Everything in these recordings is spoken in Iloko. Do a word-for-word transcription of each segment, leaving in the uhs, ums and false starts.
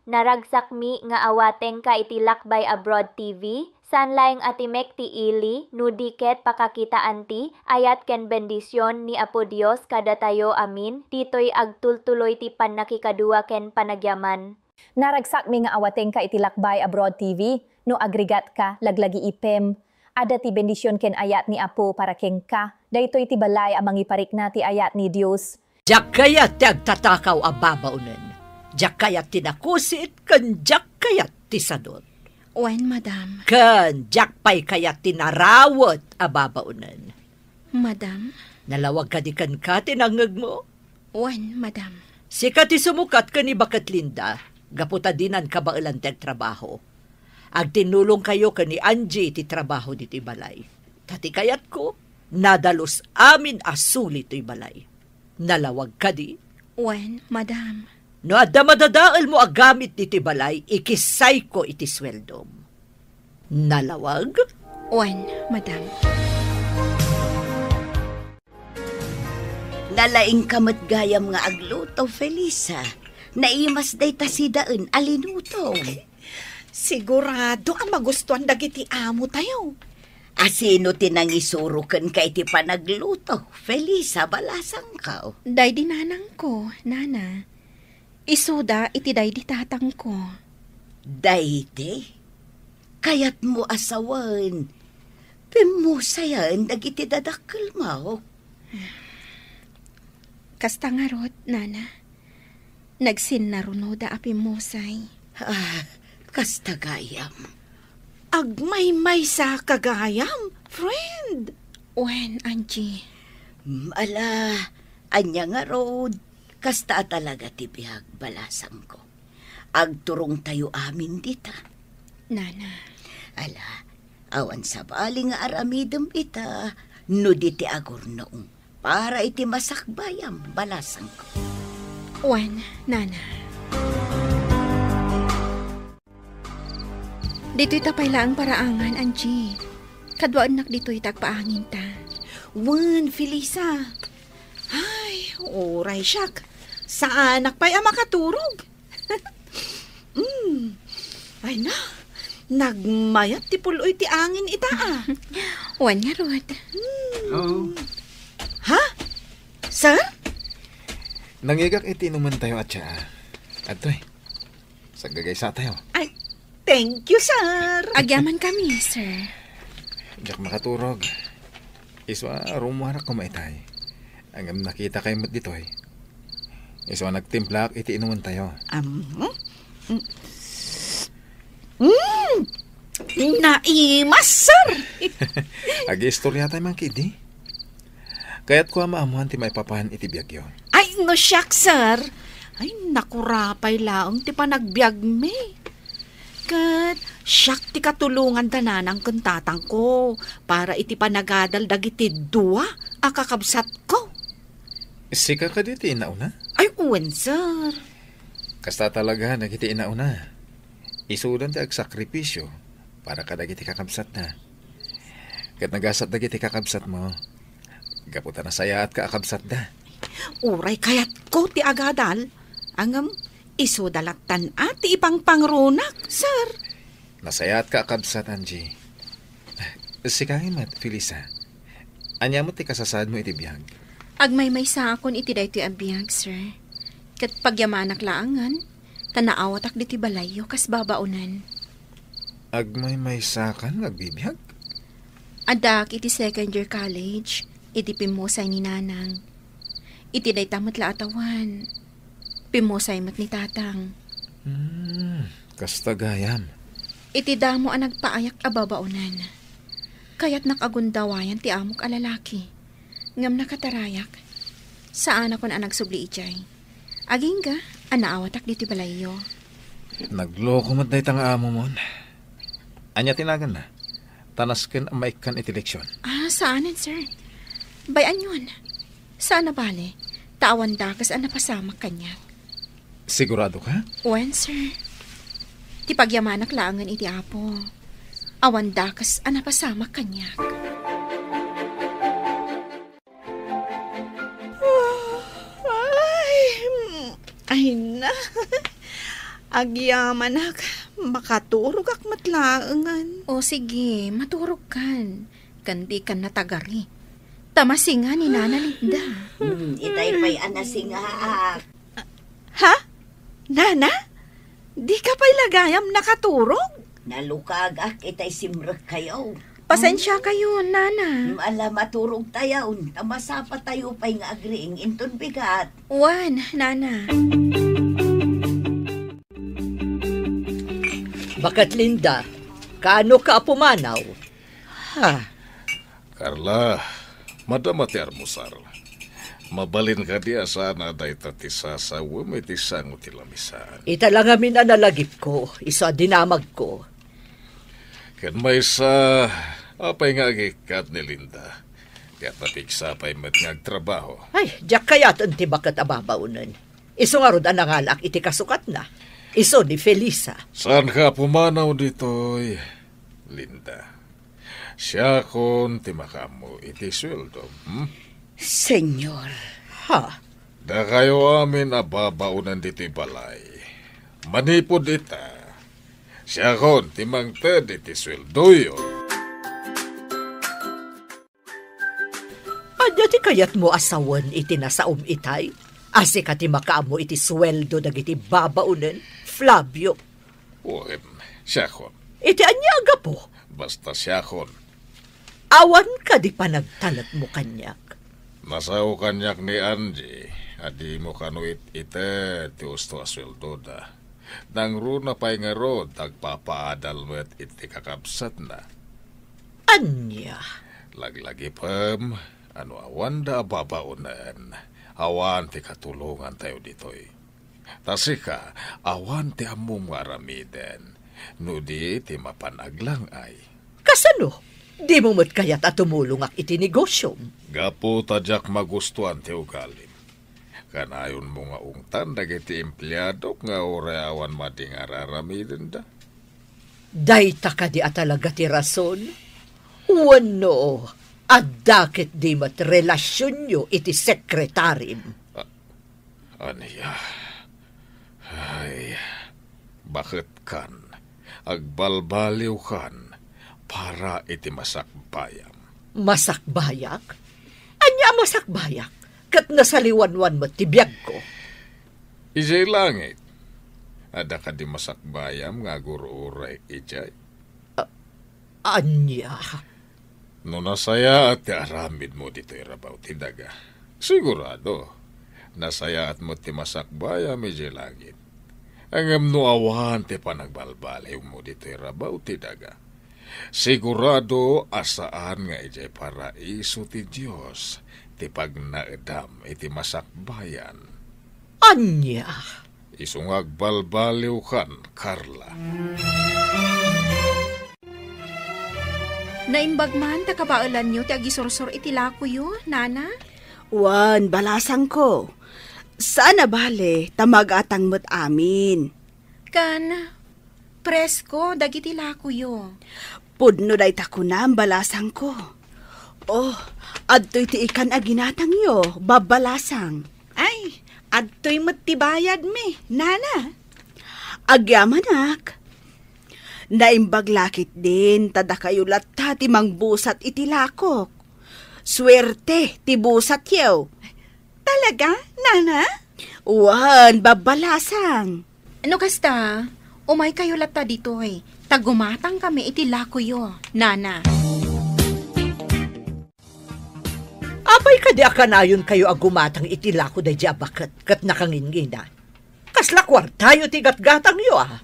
Naragsakmi nga awatengka iti Lakbay Abroad T V, saan laeng a timek ti ili, no di ket pakakitaanti ayat ken bendision ni Apo Dios kadatayo amin, ditoy agtultuloy ti pannakikadua ken panagyaman. Naragsakmi nga awatengka iti Lakbay Abroad T V, no agrigatka, laglagii pem. Adda ti bendision ken ayat ni Apo para kenka. Daytoy ti balay a mangiparikna ti ayat ni Dios. Diak kayat ti agtatakaw a babaonen. Diak kayat ti nakusit, ken diak kayat ti sadut. Wen, madam. Ken diak pay kayat ti narawet a babaonen. Madam? Nalawag kadi kenka ti nangngegmo? Wen, madam. Sika ti sumukat ken ni Baket Linda, gapu ta dinan kabaelan ti agtrabaho. Agtinnulongkayo ken ni Angie iti trabaho ditoy balay. Ta ti kayatko, nadalus amin a suli toy balay. Nalawag kadi? Wen, madam. No adda madadaelmo a gamit ditoy balay, ikissayko iti sueldom. Nalawag? Wen, madam. Nalaingka met gayam nga agluto, Felisa. Naimas dayta sidaen a linutom. Sigurado a magustuan dagiti amotayo. A sino ti nangisuro kenka iti panagluto, Felisa, balasangko? Daydi nanangko, nana. Isuda iti daydi tatangko. Daydi? Kayatmo a sawen, pimmusayen dagiti dadakkelmo? Kasta ngarud, nana. Nagsinnarunoda a pimmusay. Ah, kasta gayam. Agmaymaysa ka gayam, friend. Wen, Angie. Mm, ala, ania ngarud, kasta a talaga ti biag, balasangko. Agturongtayo amin dita. Nana. Ala, awan sabali nga aramidem ita, no di ti agurnong para iti masakbayam, balasangko. Wen, nana. Ditoy ta pay laeng paraangan, Angie. Kaduaennak ditoy ta agpaanginta. Wen, Felisa. Ay, uray siak. Saanak pay a makaturog. Mm. Ay na, nagmayat ti pul-oy ti angin ita, a. Wen ngarud. Mm. Hello? Ha? Sir? Nangigak iti inumentayo a tsaa. Adtoy. Saggagaysatayo. Ay, thank you, sir. Agyaman kami, sir. Diak makaturog. Isu a rumuarak koma itay. Ngem nakitakay met ditoy. Isu a nagtimplaak iti inumentayo. Am, mm, mm, naimas, sir. Agiistoryatay man ketdi. Kayatko a maammoan ti maipapan iti biagyo. Ay, no siak, sir. Ay, nakurapay laeng ti panagbiagmi. Ket siak ti katulongan da nanang ken tatangko para iti panagadal dagiti dua a kakabsatko. Sika kadi ti inauna? Ay, wen, sir. Kasta talaga dagiti inauna. Isudan ti agsakripisio para kadagiti kakabsatna. Ket nagasat dagiti kakabsatmo. Gapu ta nasayaatka a kabsatda. Uray kayatko ti agadal, ngem isuda lattan a ti ipangpangrunak, sir. Nasayaatka a kabsat, Angie. Sika met, Felisa. Ania met ti kasasaadmo iti biag? Agmaymaysaakon iti daytoy a biag, sir. Ket pagyamanak laengen, ta naawatak ditoy balayyo kas babaonen. Agmaymaysakan nga agbibiag? Addaak iti second year college, iti pimmusay ni Nanang. Iti dayta met la a tawen, pimmusay met ni Tatang. Hmm, kasta gayam. Iti damo a nagpaayak a babaonen, kayatnak a gundawayan ti amok a lalaki. Ngem nakatarayak, saanakon a nagsubli idiay. Agingga a naawatak ditoy balayyo. Nagloko met dayta nga amomon. Ania ti naganna? Ta nasken a maikkan iti leksion. Ah, saanen, sir. Bay-anyon. Saan a bale, ta awan dakes a napasamak kaniak. Sigurado ka? Wen, sir. Ti pagyamanak laengen iti Apo. Awan dakes a napasamak kaniak. Ay, mm, ay na. Agyamanak, makaturogak met laengen. O sige, maturogkan. Ken dikan natagari. Ta masinga ni Nana Linda. Hmm, itay pay a nasingaak. Ha? Nana? Dika pay la gayam nakaturog? Nalukagak itay simrekkayo. Pasensiakayo, Nana. Hmm, ala, maturogtayon, ta masapatayo pay nga agriing inton bigat. Wen, Nana. Baket Linda, kaano ka a pumanaw? Ha? Carla, madama ti armusar. Mabalin kadi a saan a dayta ti sasawem iti sango ti lamisaan? Ita la ngamin a nalagipko, isu a dinamagko. Ken maysa, apay nga agikkat ni Linda? Ket napigsa pay met nga agtrabaho. Ay, diak kayaten ti baket a babaonen. Isu ngarud a nangalaak iti kasukatna. Isu ni Felisa. Saanka a pumanaw ditoy, Linda? Siakon ti makaammo iti sueldo, hmm? Señor. Ha? Dakayo amin a babaonen ditoy balay. Manipud ita, siakon ti mangted iti sueldoyo. Ania ti kayatmo a sawen iti nasaom itay? A sika ti makaammo iti sueldo dagiti babaonen, Flavio? Wen, siakon. Iti ania a gapu? Basta siakon. Awan kadi panagtalekmo kaniak? Nasao kaniak ni Angie a dimo kano it-ited ti usto a sueldoda. Nangruna pay ngarud, agpapaadal met iti kakabsatna. Ania? Laglagipem a no awanda a babaonen, awan ti katulongantayo ditoy. Ta sika, awan ti ammom nga aramiden, no di ti mapan aglang-ay. Kasano? Dimo met kayat a tumulongak iti negosiom? Gapu ta diak magustuan ti ugalim. Kanayonmo nga ungtan dagiti empleadok nga uray awan madi nga ar-aramidenda. Dayta kadi a talaga ti rason? Wenno, adda ketdi met relasionyo iti sekretarim? A-, ania? Ay, baketkan, agbalbaliwkan para iti masakbayam. Masakbayak? Ania a masakbayak? Ket nasaliwanwan met ti biagko. Idiay langit, adda kadi masakbayam nga agur-uray idiay? A-, ania? No nasayaat ti aramidmo ditoy rabaw ti daga, sigurado, nasayaat met ti masakbayam idiay langit. Ngem no awan ti panagbalbaliwmo ditoy rabaw ti daga, sigurado a saan nga idiay paraiso ti Dios ti pagnaedam iti masakbayan. Ania? Isu nga agbalbaliwkan, Carla. Naimbag man ta kabaelanyo ti agisursor iti lakoyo, Nana? Wen, balasangko. Saan a bale, ta magatang met amin. Kan, presko dagiti lakoyo. Pudno dayta kunam, balasangko. Oh, adtoy ti ikan a ginatangyo, babbalasang. Ay, adtoy met ti bayadmi, Nana. Agyamanak. Naimbag la ketdin ta dakayo latta ti mangbusat iti lakok. Suerte ti busatyo. Talaga, Nana? Wen, babbalasang. No kasta, umaykayo latta ditoy, ta gumatangkami iti lakoyo, Nana. Apay kadi a kanayonkayo a gumatang iti lako daydi a baket ket nakangingina? Kasla kuartayo ti gatgatangyo, a?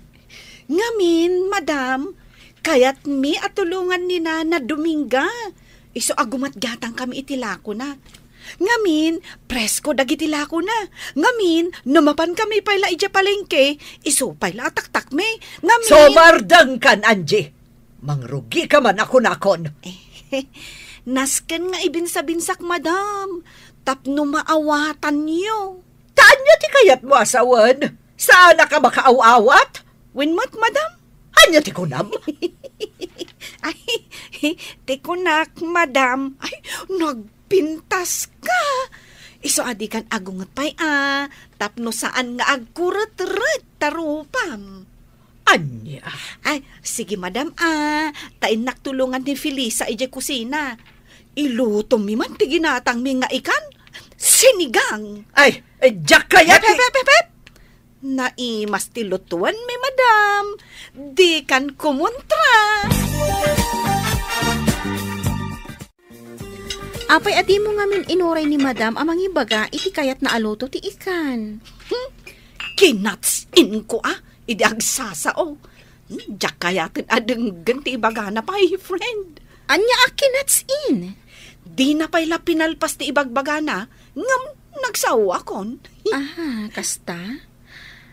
Ngamin, madam, kayatmi a tulongan ni Nana Dominga. Isu a gumatgatangkami iti lakona. Ngamin, presko dagiti lakona. Ngamin, no mapankami pay la idiay palengke, isu pay la a taktakmi. Ngamin— Sumardengkan, Angie! Mangrugika man a kunakon. Nasken nga ibinsabinsak, madam, tapno maawatanyo. Ta ania ti kayatmo a sawen? Saanak a makaaw-awat? Wen met, madam. Ania ti kunam? Ay, ti kunak, madam. Ay, nagpintaska. Isu a dikan agunget pay a, tapno saan nga agkuretret ta rupam. Ania? Ay, sige, madam a, ta innak tulongan ni Felisa idiay kusina. Ilutomi man ti ginatangmi nga ikan, sinigang. Ay, eh, diak kayat Pep, pep, pep, pep, pep! Naimas ti lutuanmi, madam. Dikan kumontra. Apay a dimo ngamin inuray ni madam a mangibaga iti kayatna a luto ti ikan? Hmm, kinatsin ko a, idi agsasao. Hmm, diak kayaten a denggen ti ibagana pay, friend. Ania a kinatsin? Dina pay la pinalpas ti ibagbagana, ngem nagsaoakon. Ah, kasta?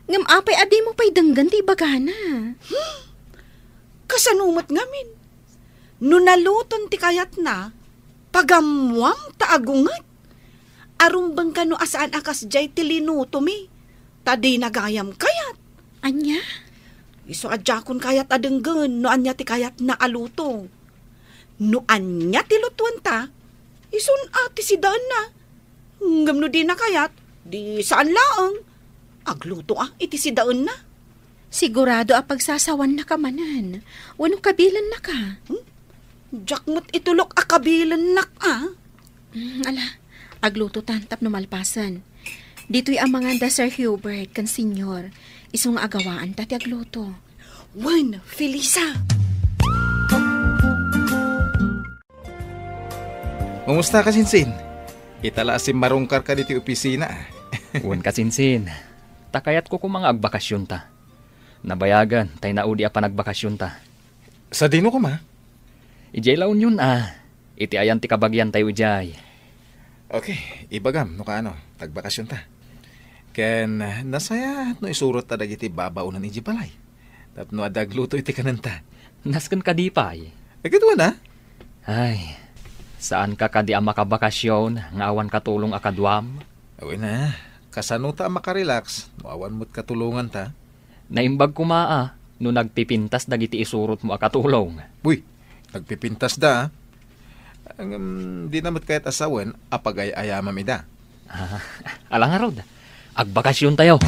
Ngem apay a dimo pay denggen ti ibagana? Hmm, kasano met ngamin? No naluton ti kayatna, pagammuam ta agunget. Arumbeng kano a saan a kasdiay ti linutomi, ta dina gayam kayat. Ania? Isu a diakon kayat a denggen no ania ti kayatna a luto. No ania ti lutuenta, isun a ti sidaenna. Ngem no dina kayat, di saan laeng. Agluto a iti sidaenna. Sigurado a pagsasawannaka manen, wenno kabilennaka? Hmm? Diak met itulok a kabilennak a. Mm, ala, aglutotan tapno malpasen. Ditoy a manganda Sir Hubert ken Senyor, isu nga agawaanta ti agluto. Wen, Felisa! Kumusta, Kasinsin? Ita la a simmarungkarka ditoy opisina, a. Wen, Kasinsin. Ta kayatko koma nga agbakasionta. Nabayagen tay naudi a panagbakasionta. Sadino koma? Idiay La Union a. Iti ayan ti kabagiantayo idiay. Okay, ibagam no kaano, tagbakasionta. Ken, ah, nasayaat no isurotta dagiti babaonen idiay balay. Tapno adda agluto iti kanenta. Nasken kadi pay? Agkatuan a? Ay, saanka kadi a makabakasion nga awan katulong a kaduam? Wen a, kasano ta a makarelax no awan met katulonganta? Naimbag koma a no nagpipintas dagiti isurotmo a katulong. Uy, nagpipintasda a. Ngem, dina met kayat a sawen a pagay-ayamam ida. Ah, ala ngarud, agbakasiontayo.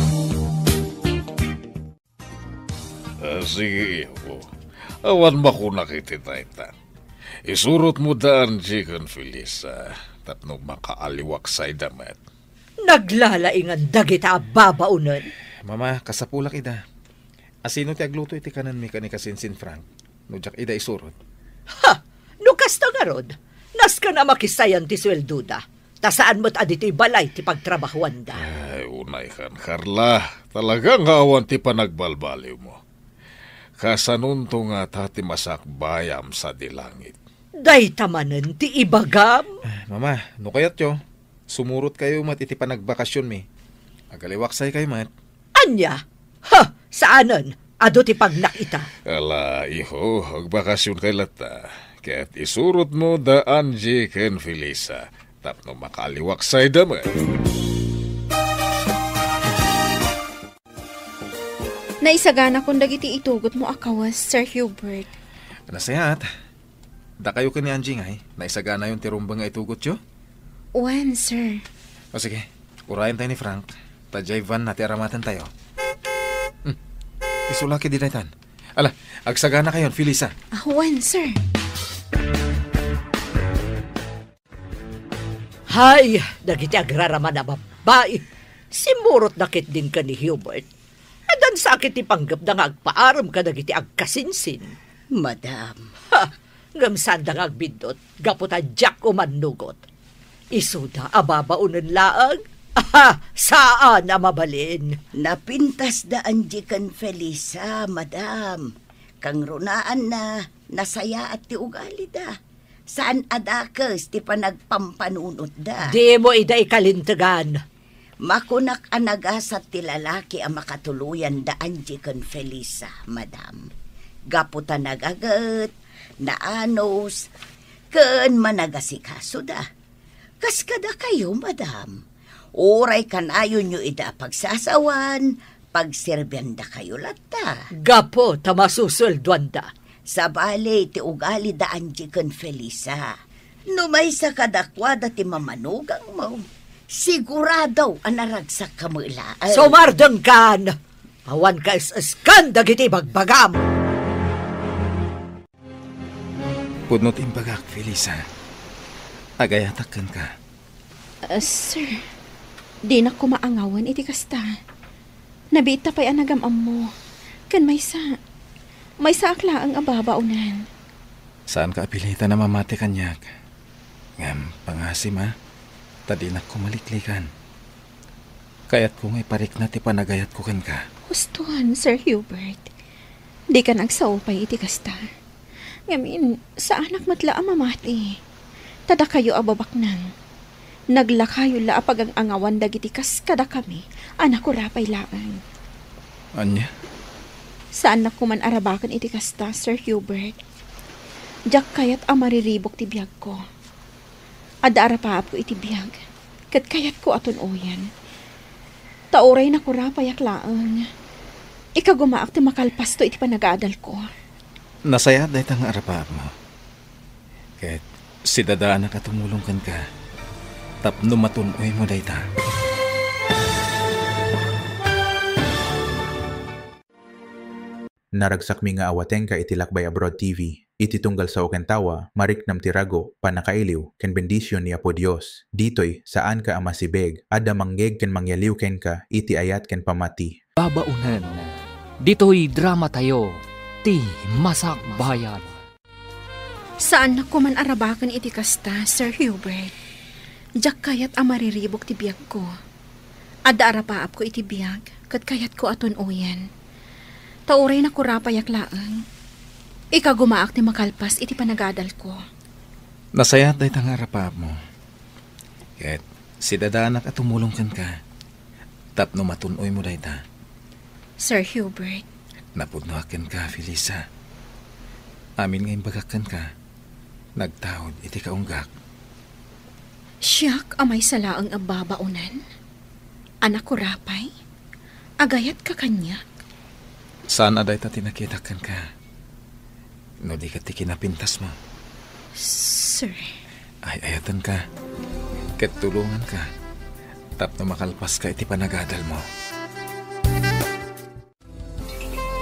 Ah, sige, iho. Awan makunak iti dayta. Isurotmo da Angie ken Felisa tapno makaaliwaksayda met. Naglalaingan dagita a babaonen. Mama, kasapulak ida. Asino ti agluto iti kanenmi ken ni Kasinsin Frank no diak ida isurot? Ha! No kasta ngarud, nasken a makisayan ti sueldoda. Ta saan met a ditoy balay ti pagtrabahuanda. Ay, unaykan, Carla. Talaga nga awan ti panagbalbaliwmo. Kasanonto ngata ti masakbayam sadi langit? Dayta manen ti ibagam? Ah, Mama, no kayatyo, sumurotkayo met iti panagbakasionmi. Agaliwaksaykayo met. Ania? Ha! Saanen. Adu ti pagnak ita. Ala, iho, agbakasionkay latta. Ket isurotmo da Angie ken Felisa tapno makaaliwaksayda met. Naisaganakon dagiti itugotmo a kawes, Sir Hubert. Nasayaat. Dakayo ken ni Angie ngay, naisaganayon ti rumbeng nga itugotyo? Wen, sir. O sige, urayen tayo ni Frank. Ta diay van na ti aramatentayo. Hmm. Isulaki di daytan. Ala, agsagana kayon, Felisa. Ah, wen, sir. Hay, dagiti agraraman a babbai. Simmurotda ketdin ken ni Hubert. Addan sakit ti panggepda nga agpaarem kadagiti agkasinsin. Madam. Ha! Ngem saanda nga agbiddut, gapu ta diak umannugot. Isuda a babaonen laeng? Aha! Saan a mabalin! Napintas da Angie ken Felisa, madam. Kangrunaanna, nasayaat ti ugalida. Saan a dakes ti panagpampanunotda. Dimo ida ikalintegan. Makunak a nagasat ti lalaki a makatuloyan da Angie ken Felisa, madam. Gapu ta nagaget, naanus, ken managasikasoda. Kas kadakayo, madam. Uray kanayonyo ida a pagsasawan, pagserbiandakayo latta. Gapu ta masusueldoanda. Sabali ti ugali da Angie ken Felisa. No maysa kadakuada ti mamanugangmo, Sigurado a naragsak ka met laeng. Sumardengkan! Awan kaes-eskan dagiti bagbagam! Pudno ti imbagak, Felisa. Agayatak kenka. Ah, sir, dinak koma angawen iti kasta. Nabiit ta pay a nagam-ammo. Ken maysa, maysaak laeng a babaonen. Saanka a pilitan a mamati kaniak. Ngem pangasim a, ta dinak koma liklikan. Kayatko nga iparikna ti panagayatko kenka. Hustoan, Sir Hubert. Dikan agsao pay iti kasta. Ngamin, saanak met la a mamati. Ta dakayo a babaknang. Naglakayo la a pagang-angawan dagiti kas kadakami a nakurapay laeng. Ania? Saannak koman a rabaken iti kasta, Sir Hubert. Diak kayat a mariribuk ti biagko. Adda arapaapko iti biag, ket kayatko a tun-oyen. Ta uray nakurapayak laeng, ikagumaak ti makalpasto iti panagadalko. Nasayaat dayta nga arapaapmo. Ket sidadaanak a tumulong kenka tapno matun-oymo dayta. Naragsakmi nga awatengka iti Lakbay Abroad T V. Iti tunggal sao ken tawa, mariknam ti rago, pannakailiw, ken bendision ni Apo Dios. Ditoy, saanka a masibeg. Adda mangngeg ken mangyaliw kenka iti ayat ken pammati. Babaonen. Ditoy dramatayo, ti Masakbayan. Saannak koman a rabaken iti kasta, Sir Hubert. Diak kayat a mariribuk ti biagko. Adda arapaapko iti biag, ket kayatko a tun-oyen. Ta uray nakurapayak laeng, ikagumaak ti makalpas iti panagadalko. Nasayaat dayta nga arapaapmo. Ket sidadaanak a tumulong kenka tapno matun-oymo dayta. Sir Hubert. Napudnoak kenka, Felisa. Amin nga imbagak kenka, nagtaud iti kaunggak. Siak a maysa laeng a babaonen? A nakurapay? Agayatka kaniak? Saan a dayta ti nakitak kenka. No di ket ti kinapintasmo. Sir. Ay-ayatenka. Ket tulonganka. Tapno makalpaska iti panagadalmo.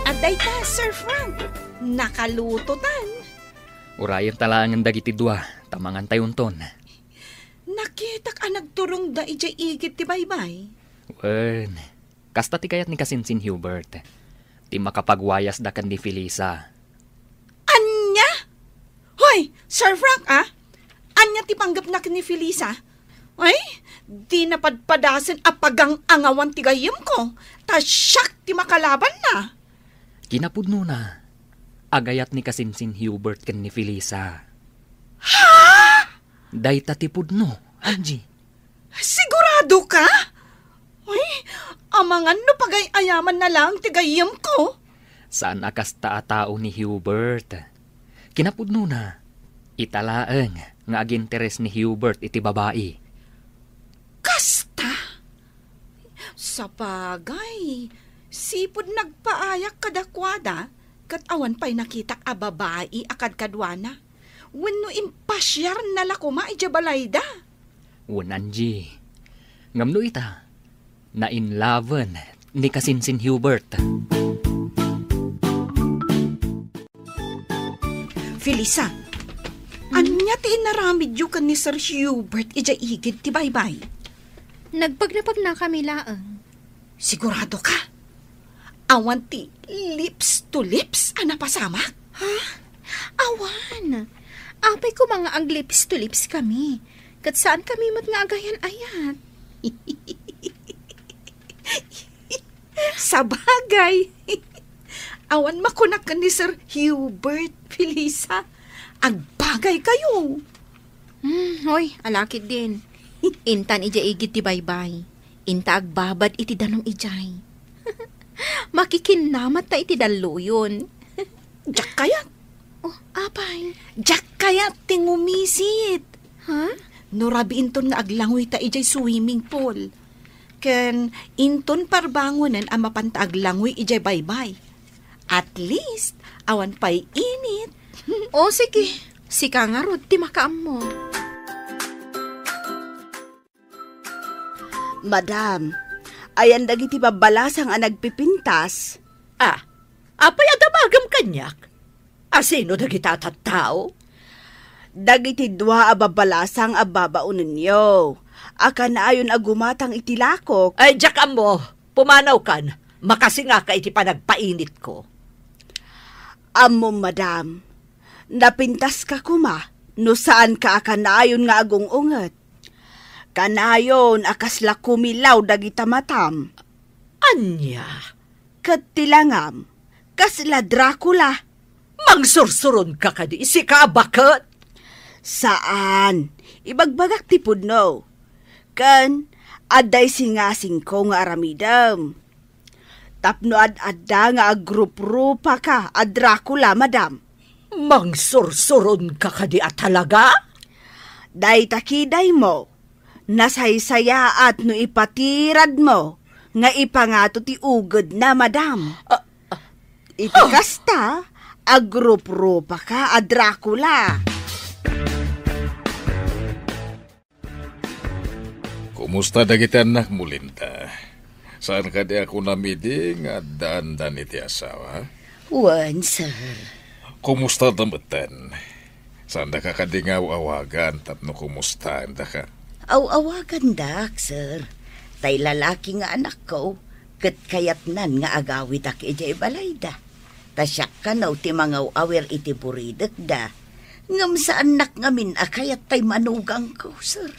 Adda ita, Sir Frank. Nakalutotan. Urayen ta laengen dagiti dua, ta mangantayonton. Nakitak a nagturongda idiay igid ti baybay. Wen, kasta ti kayat ni kasinsin Hubert. Ti makapagwayasda ken ni Felisa. Ania? Hoy, Sir Frank, a? Ania ti panggepna ken ni Felisa? Ay, di napadpadasen a pagang-angawan ti gayyemko, ta siak ti makalabanna. Kinapudnona, agayat ni kasinsin Hubert ken ni Felisa. Ha? Dayta ti pudno, Angie. Sigurado ka? Uy, amangan no pagay-ayamanna laeng ti gayyemko. Saan a kasta a tao ni Hubert. Kinapudnona, ita laeng nga aginteres ni Hubert iti babai. Kasta? Sabagay, sipud nagpaayak kadakuada, ket awan pay nakitak a babai a kadkaduana. Wenno impasiarna la koma idiay balayda. Wen, Angie. Ngem no ita, nainlaven ni kasinsin Hubert. Felisa, ania ti inaramidyo ken ni Sir Hubert idiay igid ti baybay? Nagpagnapagnakami laeng. Sigurado ka? Awan ti lips to lips a napasamak? Ha? Awan. Apay koma nga ag-lips to lips kami. Ket saan kami met nga agayan-ayat. Sabagay. Awan makunak ken ni Sir Hubert, Felisa. Agbagay kayo. Hmm, hoy, alakid din. Intan idiay igid ti baybay. Inta agbabad iti danum idiay. Makikinnamat ta iti dalluyon. Diak kayat. Oh, apay? Diak kayat ti ngumisit. Ha? No rabii inton nga aglangoy ta idiay swimming pool. Ken inton parbangonen a mapanta aglangoy idiay baybay. At least, awan pay init. O, sige. Sika ngarud ti makaammo. Madam, ayan dagiti babbalasang a nagpipintas. Ah, apay a damagem kaniak? A sino dagita a tattao? Dagiti dua a babbalasang a babaonenyo, a kanayon a gumatang iti lakok. Ay, diak ammo. Pumanawkan. Makasingaka iti panagpainitko. Ammom, madam, napintaska koma no saanka a kanayon nga agung-unget. Kanayon a kasla kumilaw dagita matam. Ania? Ket ti langam, kasla Dracula. Mangsursuronka kadi, sika a baket? Saan. Ibagbagak ti pudno. Ken, adda isingasingko nga aramidem. Tapno ad-adda nga agruprupa ka a Dracula, madam. Mangsursuron ka kadi a talaga? Dayta kidaymo, nasaysayaat no ipatiradmo nga ipangato ti ugedna, madam. Ah, ah. Iti kasta, agruprupa ka a Dracula. Kumusta dagiti annakmo, Linda? Saan kadi a kunam idi nga addaandan iti asawa? Wen, sir. Kumusta da metten? Saandaka kadi nga aw-awagan tapno kumustaendaka? Aw-awagandak, sir. Tay lalaki nga anakko, ket kayatnan nga agawidak idiay balayda. Ta siak kano ti mangaw-awir iti buridekda. Ngem saannak ngamin a kayat tay manugangko, sir.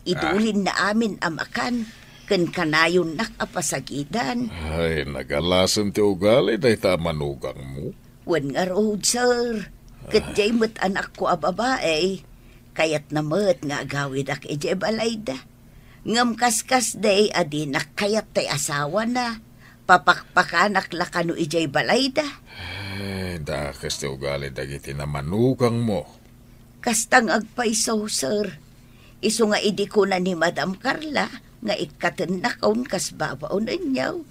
Idulinna amin a makan, ken kanayonnak a pasagidan. Ay, nagalasen ti ugali dayta a manugangmo. Wen ngarud, sir. Ket diay met anakko a babai, kayatna met nga agawidak idiay balayda. Ngem kaskasdi a dinak kayat tay asawana, papakpakanak la kano idiay balayda. Ay, dakes ti ugali dagiti namanugangmo. Kasta nga agpayso, sir. Isu nga idi kuna ni Madam Carla nga ikkatennakon kas babaonenyo,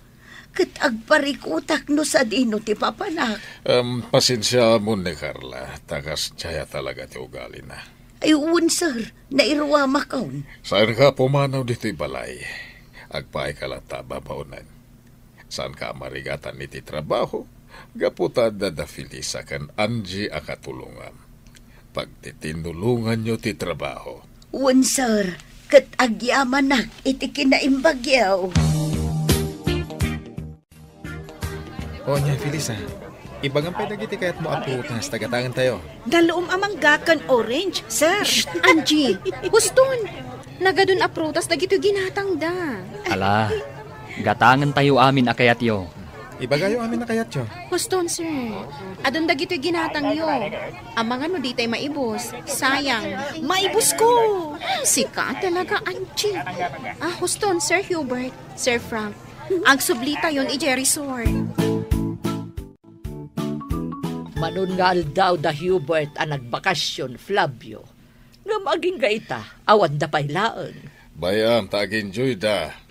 ket agparikutak no sadino ti papanak. Em, pasensiaamon ni Carla, ta kasdiay a talaga ti ugalina. Ay, wen, sir. Nairuamakon. Saanka a pumanaw ditoy balay. Agpaayka latta a babaonen. Saanka a marigatan iti trabaho, gapu ta adda da Felisa ken Angie a katulongam. Pagtitinnulonganyo ti trabaho. Wen, sir, ket agyamanak iti kinaimbagyo. O, nia, Felisa, ibagam pay dagiti kayatmo a prutas ta gatangentayo. Dalom a mangga ken orange, sir. Shh! Angie, huston! Nagadun a prutas dagitoy ginatangda. Ala, gatangentayo amin a kayatyo. Ibagayo amin a kayatyo. Huston, sir. Adun dagitoy ginatangyo. Amangan no ditay maibus. Sayang. Maibusko! Sika talaga, Angie. Ah, huston, Sir Hubert, Sir Frank. Agsublitayon idiay resort. Manon nga aldaw da Hubert a nagbakasyon, Flavio. Ngem agingga ita, awanda pay laeng. Bay-am ta agenjoyda.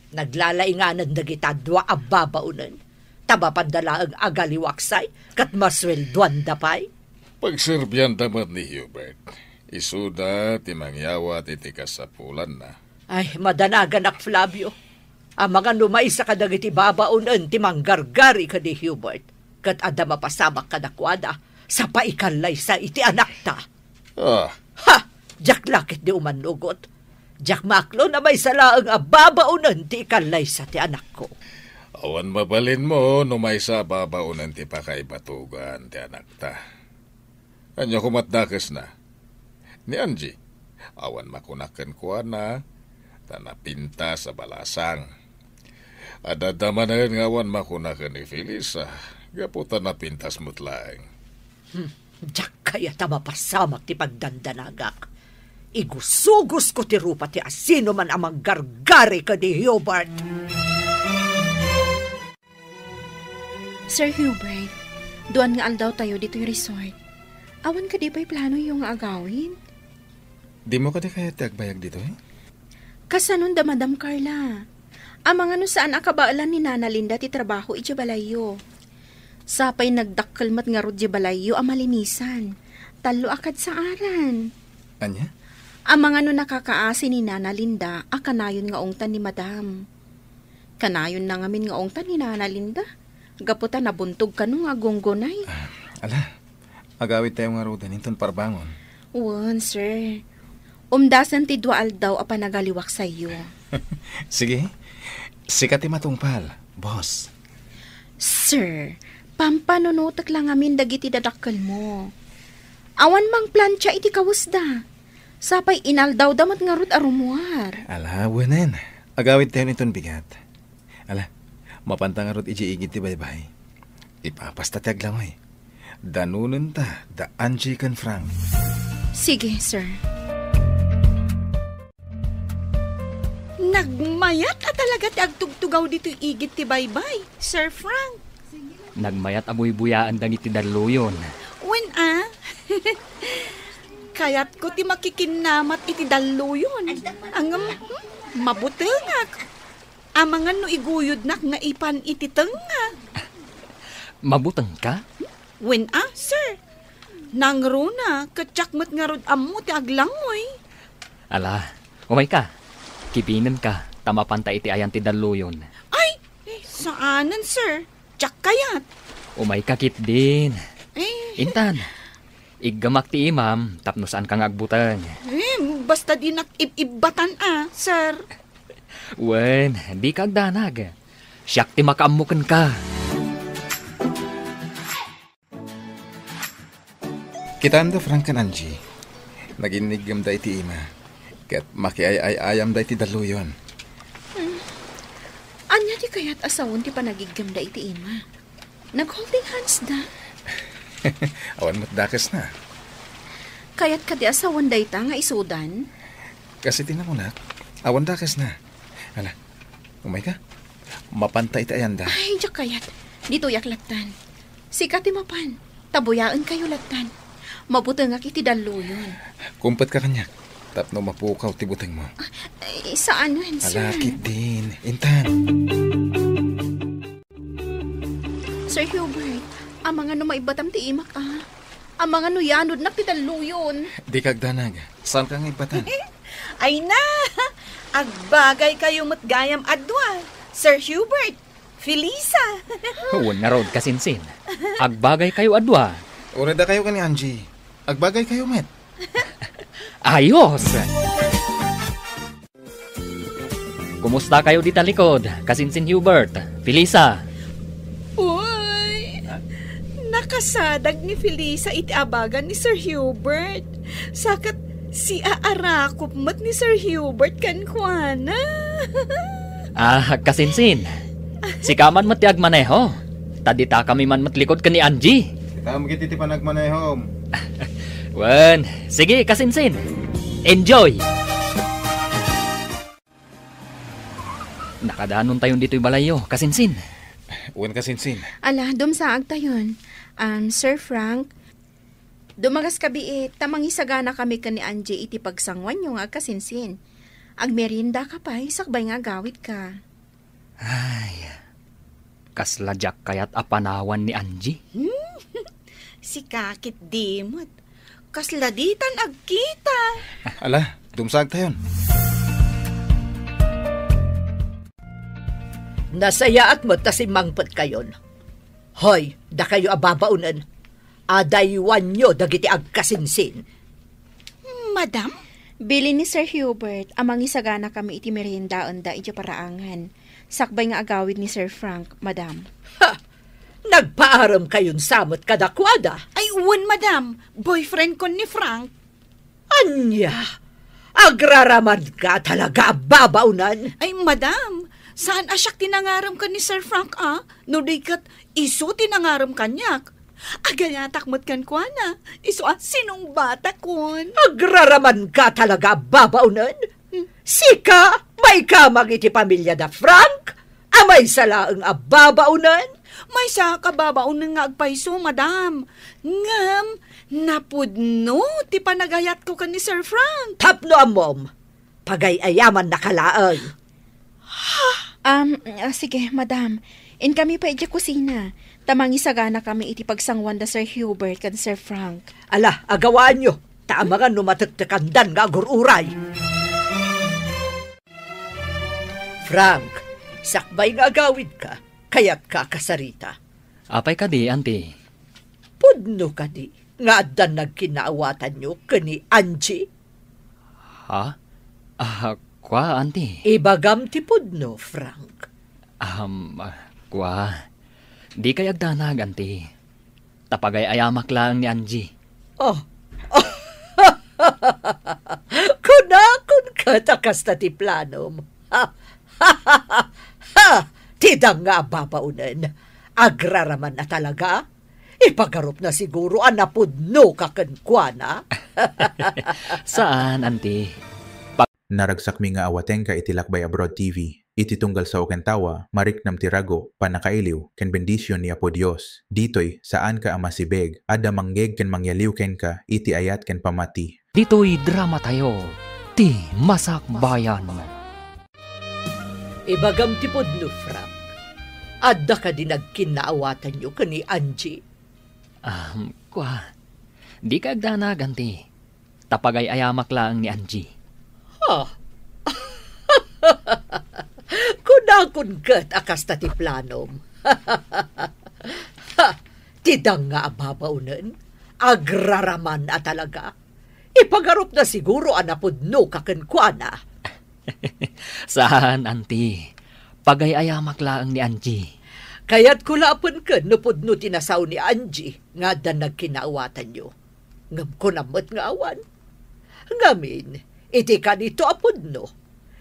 Naglalainganan dagita dua a babaonen, ta mapanda laeng agaliwaksay, ket masueldoanda pay. Pagserbianda met ni Hubert. Isuda ti mangyawat iti kasapulanna. Ay, madanaganak, Flavio. Amangan no maysa kadagiti babaonen ti manggargari ken ni Hubert, ket adda mapasamak kadakuada, sa paikallaysa iti anakta. Ah. Ha! Diak la ketdi umanugot. Diak maaklon a maysa laeng a babaonen ti ikallaysa ti anakko. Awan mabalinmo no maysa a babaonen ti pakaibatogan ti anakta. Ania koma ti dakesna? Ni Angie, awan makuna kenkuana, ta napintas a balasang. Adda manen nga awan makuna ken ni Felisa, gapu ta napintas met laeng. Hmm, diak kayat a mapasamak ti pagdandanagak. Igusugosko ti rupa ti asinoman a manggargari ken ni Hubert. Sir Hubert, duan nga aldawtayo ditoy resort. Awan kadi pay planoyo nga agawid? Dimo kadi kayat ti agbayag ditoy? Kasanon da Madam Carla? Amangan no saan a kabaelan ni Nana Linda ti trabaho idiay balayyo. Sapay nagdakkel met ngarud diay balayyo a malinisan. Tallo a kadsaaran. Ania? Amangan no nakakaasi ni Nana Linda a kanayon nga ungtan ni Madam. Kanayonna ngamin nga ungtan ni Nana Linda, gapu ta nabuntog kano nga agunggunay. Ah, ala, agawidtayo ngaruden inton parbangon. Wen, sir. Umdasen ti dua aldaw a panagaliwak sayo. Sige. Sika ti matungpal, boss. Sir, pampanunotek la ngamin dagiti dadakkelmo. Awan mangplancha iti kawesda. Sapay inaldawda met ngarud a rummuar. Ala, wenen. Agawidtayon inton bigat. Ala, mapanta ngarud idiay igid ti baybay. Ipapasta ti aglangoy. Danonenta da Angie ken Frank. Sige, sir. Nagmayat a talaga ti agtugtugaw ditoy igid ti baybay, Sir Frank. Nagmayat a buybuyaen dagiti dalluyon. Wen a? Kayatko ti makikinnamat iti dalluyon. Ngem, hmm, mabutengak. Amangan no iguyodnak nga ipan iti tengnga. Mabutengka? Wen a, sir. Nangruna, ket diak met ngarud ammo ti aglangoy. Ala, umayka. Kibinemka, ta mapanta iti ayan ti dalluyon. Ay, saanen, sir. Diak kayat. Umayka ketdin. Eh. Intan, iggemak ti imam tapno saanka nga agbuteng. Eh, basta dinak ib-ibbatan a, sir. Wen, dika agdanag. Siak ti makaammo kenka. Kitaem da Frank ken Angie. Naginniggemda iti ima. Ket makiay-ay-ayamda iti dalluyon. Hmm. Ania ti kayat a sawen ti panagiggemda iti ima? Nag-holding hands da. Awan met dakesna. Kayat kadi a sawen dayta nga isudan? Kas iti nakunak, awan dakesna. Ala, umayka. Mapanta iti ayanda. Ay, diak kayat. Ditoyak lattan. Sika ti mapan. Ta buyaenkayo lattan. Mabutengak iti dalluyon. Kumpetka kaniak. Tapno mapukaw ti butengmo. Ay, saanen, sir. Ala, ketdin. Intan. Sir Hubert, amangan no maibbatam ti imak, a. Amangan no yanodnak ti dalluyon. Dika agdanag. Saanka nga ibbatan? Ay na! Agbagaykayo met gayam a dua, Sir Hubert, Felisa. Wen ngarud, kasinsin. Agbagaykayo a dua. Uray dakayo ken ni Angie. Agbagaykayo met. Ayos! Kumustakayo dita likod, kasinsin Hubert, Felisa? Uy, nakasadag ni Felisa iti abagan ni Sir Hubert. Sa ket siaarakop met ni Sir Hubert kenkuana. Ah, kasinsin. Sika man met ti agmaneho. Ta ditakami man met likod ken ni Angie. Kita met iti panagmanehom. Wen, sige, kasinsin. Enjoy! Nakadanontayon ditoy balayyo, kasinsin. Wen, kasinsin. Ala, dumsaagtayon. Um, Sir Frank, dumagaskabiit, ta mangisaganakami ken ni Angie iti pagsanguanyo nga agkasinsin. Agmeriendaka pay, sakbay nga agawidka. Ay, kasla diak kayat a panawan ni Angie. Hmm? Sika ketdi met. Kasla ditan agkita. Ala, dumsaagtayon. Nasayaat met ta simmangpetkayon. Hoy, dakayo a babaonen, adaywanyo dagiti agkasinsin. Madam? Bilin ni Sir Hubert a mangisaganakami iti meriendaenda idiay paraangan, sakbay nga agawid ni Sir Frank, madam. Ha! Nagpaaremkayon sa met kadakuada? Ay, wen, madam. Boyfriend kon ni Frank. Ania? Agraramanka talaga a babaonen? Ay, madam, saan a siak ti nangarem ken ni Sir Frank, a? No di ket isu ti nangarem kaniak. Agayatak met kenkuana, isu a sinungbatakon. Agraramanka talaga a babaonen? Hmm. Sika, maikamang iti pamiliada Frank, a maysa laeng a babaonen? Maysaak a babaonen nga agpayso, madam. Ngem, napudno ti panagayatko ken ni Sir Frank. Tapno ammom, pagay-ayamannaka laeng. Um, ah, sige, madam. Inkami pay idiay kusina, ta mangisaganakami iti pagsanguan da Sir Hubert ken Sir Frank. Ala, agawaanyo. Ta amangan no matektekandan nga agur-uray. Frank, sakbay nga agawidka, kayatka a kasarita. Apay kadi, Auntie? Pudno kadi nga addan nagkinnaawatanyo ken ni Angie? Ha? Ah, kua, Auntie. Ibagam ti pudno, Frank. Um, ah, kua. Dikay agdanag, Auntie. Ta pagay-ayamak laeng ni Angie. Oh. Kunakon ket a kasta ti planom. Ha! Ti danga a babaonen. Agraraman a talaga? Ipagarupna siguro a napudnoka kenkuana. Saan, Auntie. Naragsakmi nga awatenka iti Lakbay Abroad T V. Iti tunggal sao ken tawa, mariknam ti rago, pannakailiw, ken bendision ni Apo Dios. Ditoy, saanka a masibeg, adda mangngeeg ken mangyaliw kenka iti ayat ken pammati. Ditoy dramatayo, ti Masakbayan. Ibagam ti pudno, Frank. Adda kadi nagkinnaawatanyo ken ni Angie? Ah, kua. Dikay agdanag, Auntie. Ta pagay-ayamak laeng ni Angie. Ha? Kunakon ket a kasta ti planom. Ha! Ti danga a babaonen, agraraman a talaga. Ipagarupna siguro a napudnoka kenkuana. Saan, Auntie. Pagay-ayamak laeng ni Angie. Kayatko la a penken no pudno ti nasao ni Angie nga addan nagkinnaawatanyo. Ngem kunam met nga awan. Ngamin, iti kanito a pudno,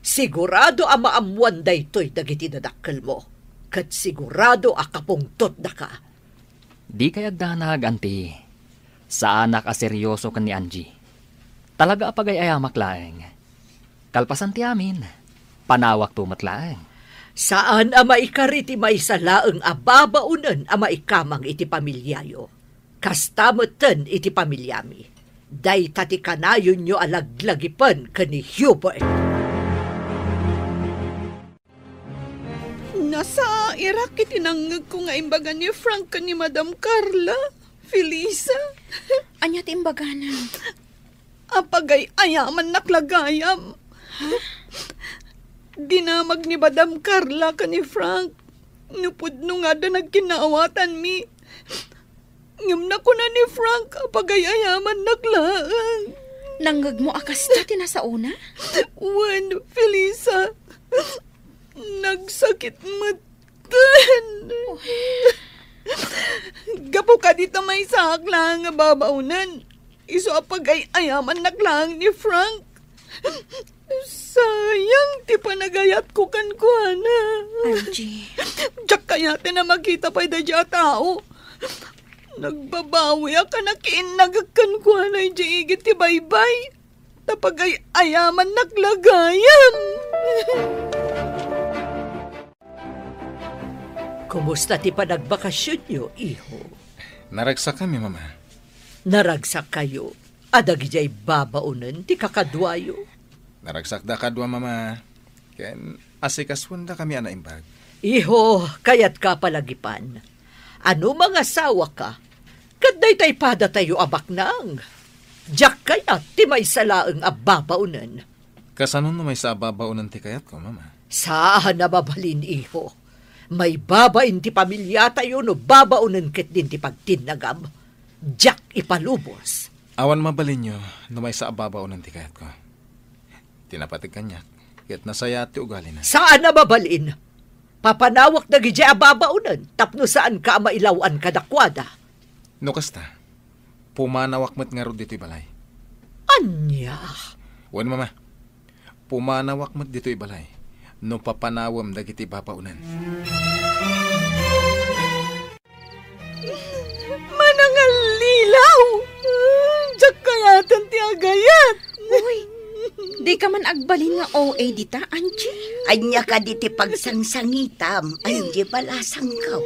sigurado a maammoan daytoy dagiti dadakkelmo, ket sigurado a kapungtotdaka. Dikay agdanag, Auntie. Saanak a serioso ken ni Angie. Talaga a pagay-ayamak laeng. Kalpasan ti amin, panawakto met laeng. Saan a maikari ti maysa laeng a babaonen a maikamang iti pamiliayo. Kasta metten iti pamiliami. Dayta ti kanayonyo a laglagipen ken ni Hubert. Nasairak iti nangngegko nga imbaga ni Frank ken ni Madam Carla, Felisa. Ania ti imbagana? Apagay-ayamannak la gayam. Dinamag ni Madam Carla ken ni Frank no pudno nga adda nagkinnaawatanmi. Ngem nakuna ni Frank a pagay-ayamannak laeng. Nangngegmo a kasta ti nasaona? Wen, Felisa. Nagsakit metten. Gapu kadi ta maysaak laeng a babaonen, isu a pagay-ayamannak laeng ni Frank. Sayang ti panagayatko kenkuana. Angie. Diak kayaten a makita pay daydiay a tao. Nagbabawiak a nakiinnagek kenkuana idiay igid ti baybay. Ta pagay-ayamannak la gayam. Kumusta ti panagbakasionyo, iho? Naragsakami, Mama. Naragsakkayo a dagidiay babaonen ti kakaduayo? Naragsakda kadua, Mama. Ken asikasuendakami a naimbag. Iho, kayatka a palagipan. A no mangasawaka, ket daytay padatayo a baknang. Diak kayat ti maysa laeng a babaonen. Kasano no maysa a babaonen ti kayatko, Mama? Saan a mabalin, iho. Maibabain ti pamiliatayo no babaonen ketdin ti pagtinnagam. Diak ipalubos. Awan mabalinyo no maysa a babaonen ti kayatko. Ti napateg kaniak, ket nasayaat ti ugalina. Saan a mabalin. Papanawak dagidiay a babaonen tapno saanka a mailaw-an kadakuada. No kasta, pumanawak met ngarud ditoy balay. Ania? Wen, Mama. Pumanawak met ditoy balay no papanawem dagiti babaonen. Manangallilaw! Diak kayaten ti agayat! Uy, dika man agbalin nga O A dita, Angie? Ania kadi ti pagsangsangitam, Angie Balasangko?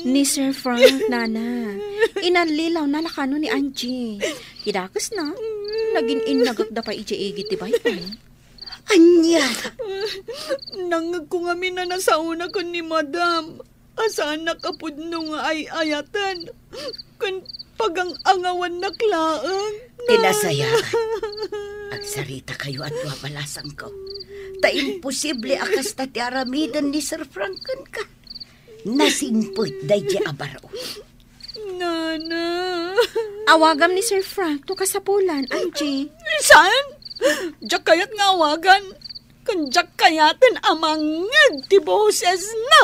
Ni Sir Frank, Nana. Inallilawna la kano ni Angie. Ti dakesna, nagin-innagekda pay idiay igid ti baybay. Ania? Nangngegko ngamin a nasaona ken ni Madam. A saannak a pudno nga ay-ayaten ken Pagang-angawannak laeng, Ti Nana. Nasayaat, agsaritakayo a dua balasangko. Ta imposible a kasta ti aramiden ni Sir Frank kenka. Nasingpet daydi a baro. Nana. Awagam ni Sir Frank no kasapulan, Angie. Saan? Diak kayat nga awagan. Ken diak kayaten a mangngeg ti bosesna.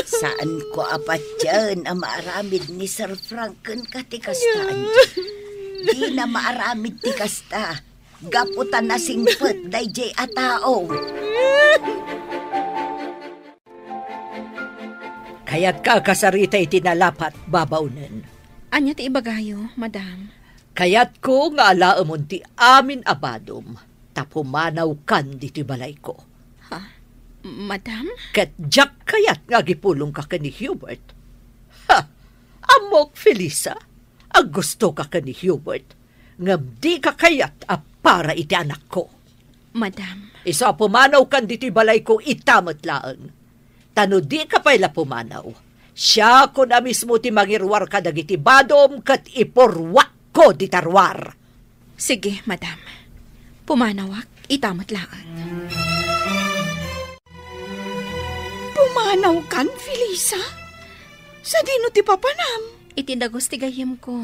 Saanko a patien a maaramid ni Sir Frank kenka ti kasta, Angie. Dina maaramid ti kasta, gapu ta nasingpet daydiay a tao. Kayatka a kasarita iti nalapat, babaonen. Ania ti ibagayo, madam? Kayatko nga alaemon ti amin a badom, ta pumanawkan ditoy balayko. Ha? Madam? Ket diak kayat nga agipulongka ken ni Hubert. Ha! Ammok, Felisa, a gustoka ken ni Hubert, ngem dika kayat a para iti anakko. Madam. Isu a pumanawkan ditoy balayko ita met laeng. Ta no dika pay la pumanaw, siakon a mismo ti mangiruar kadagiti badom ket ipurruakko dita ruar. Sige, madam. Pumanawak ita met laeng. Pumanawkan, Felisa? Sadino ti papanam? Iti dagus ti gayyemko.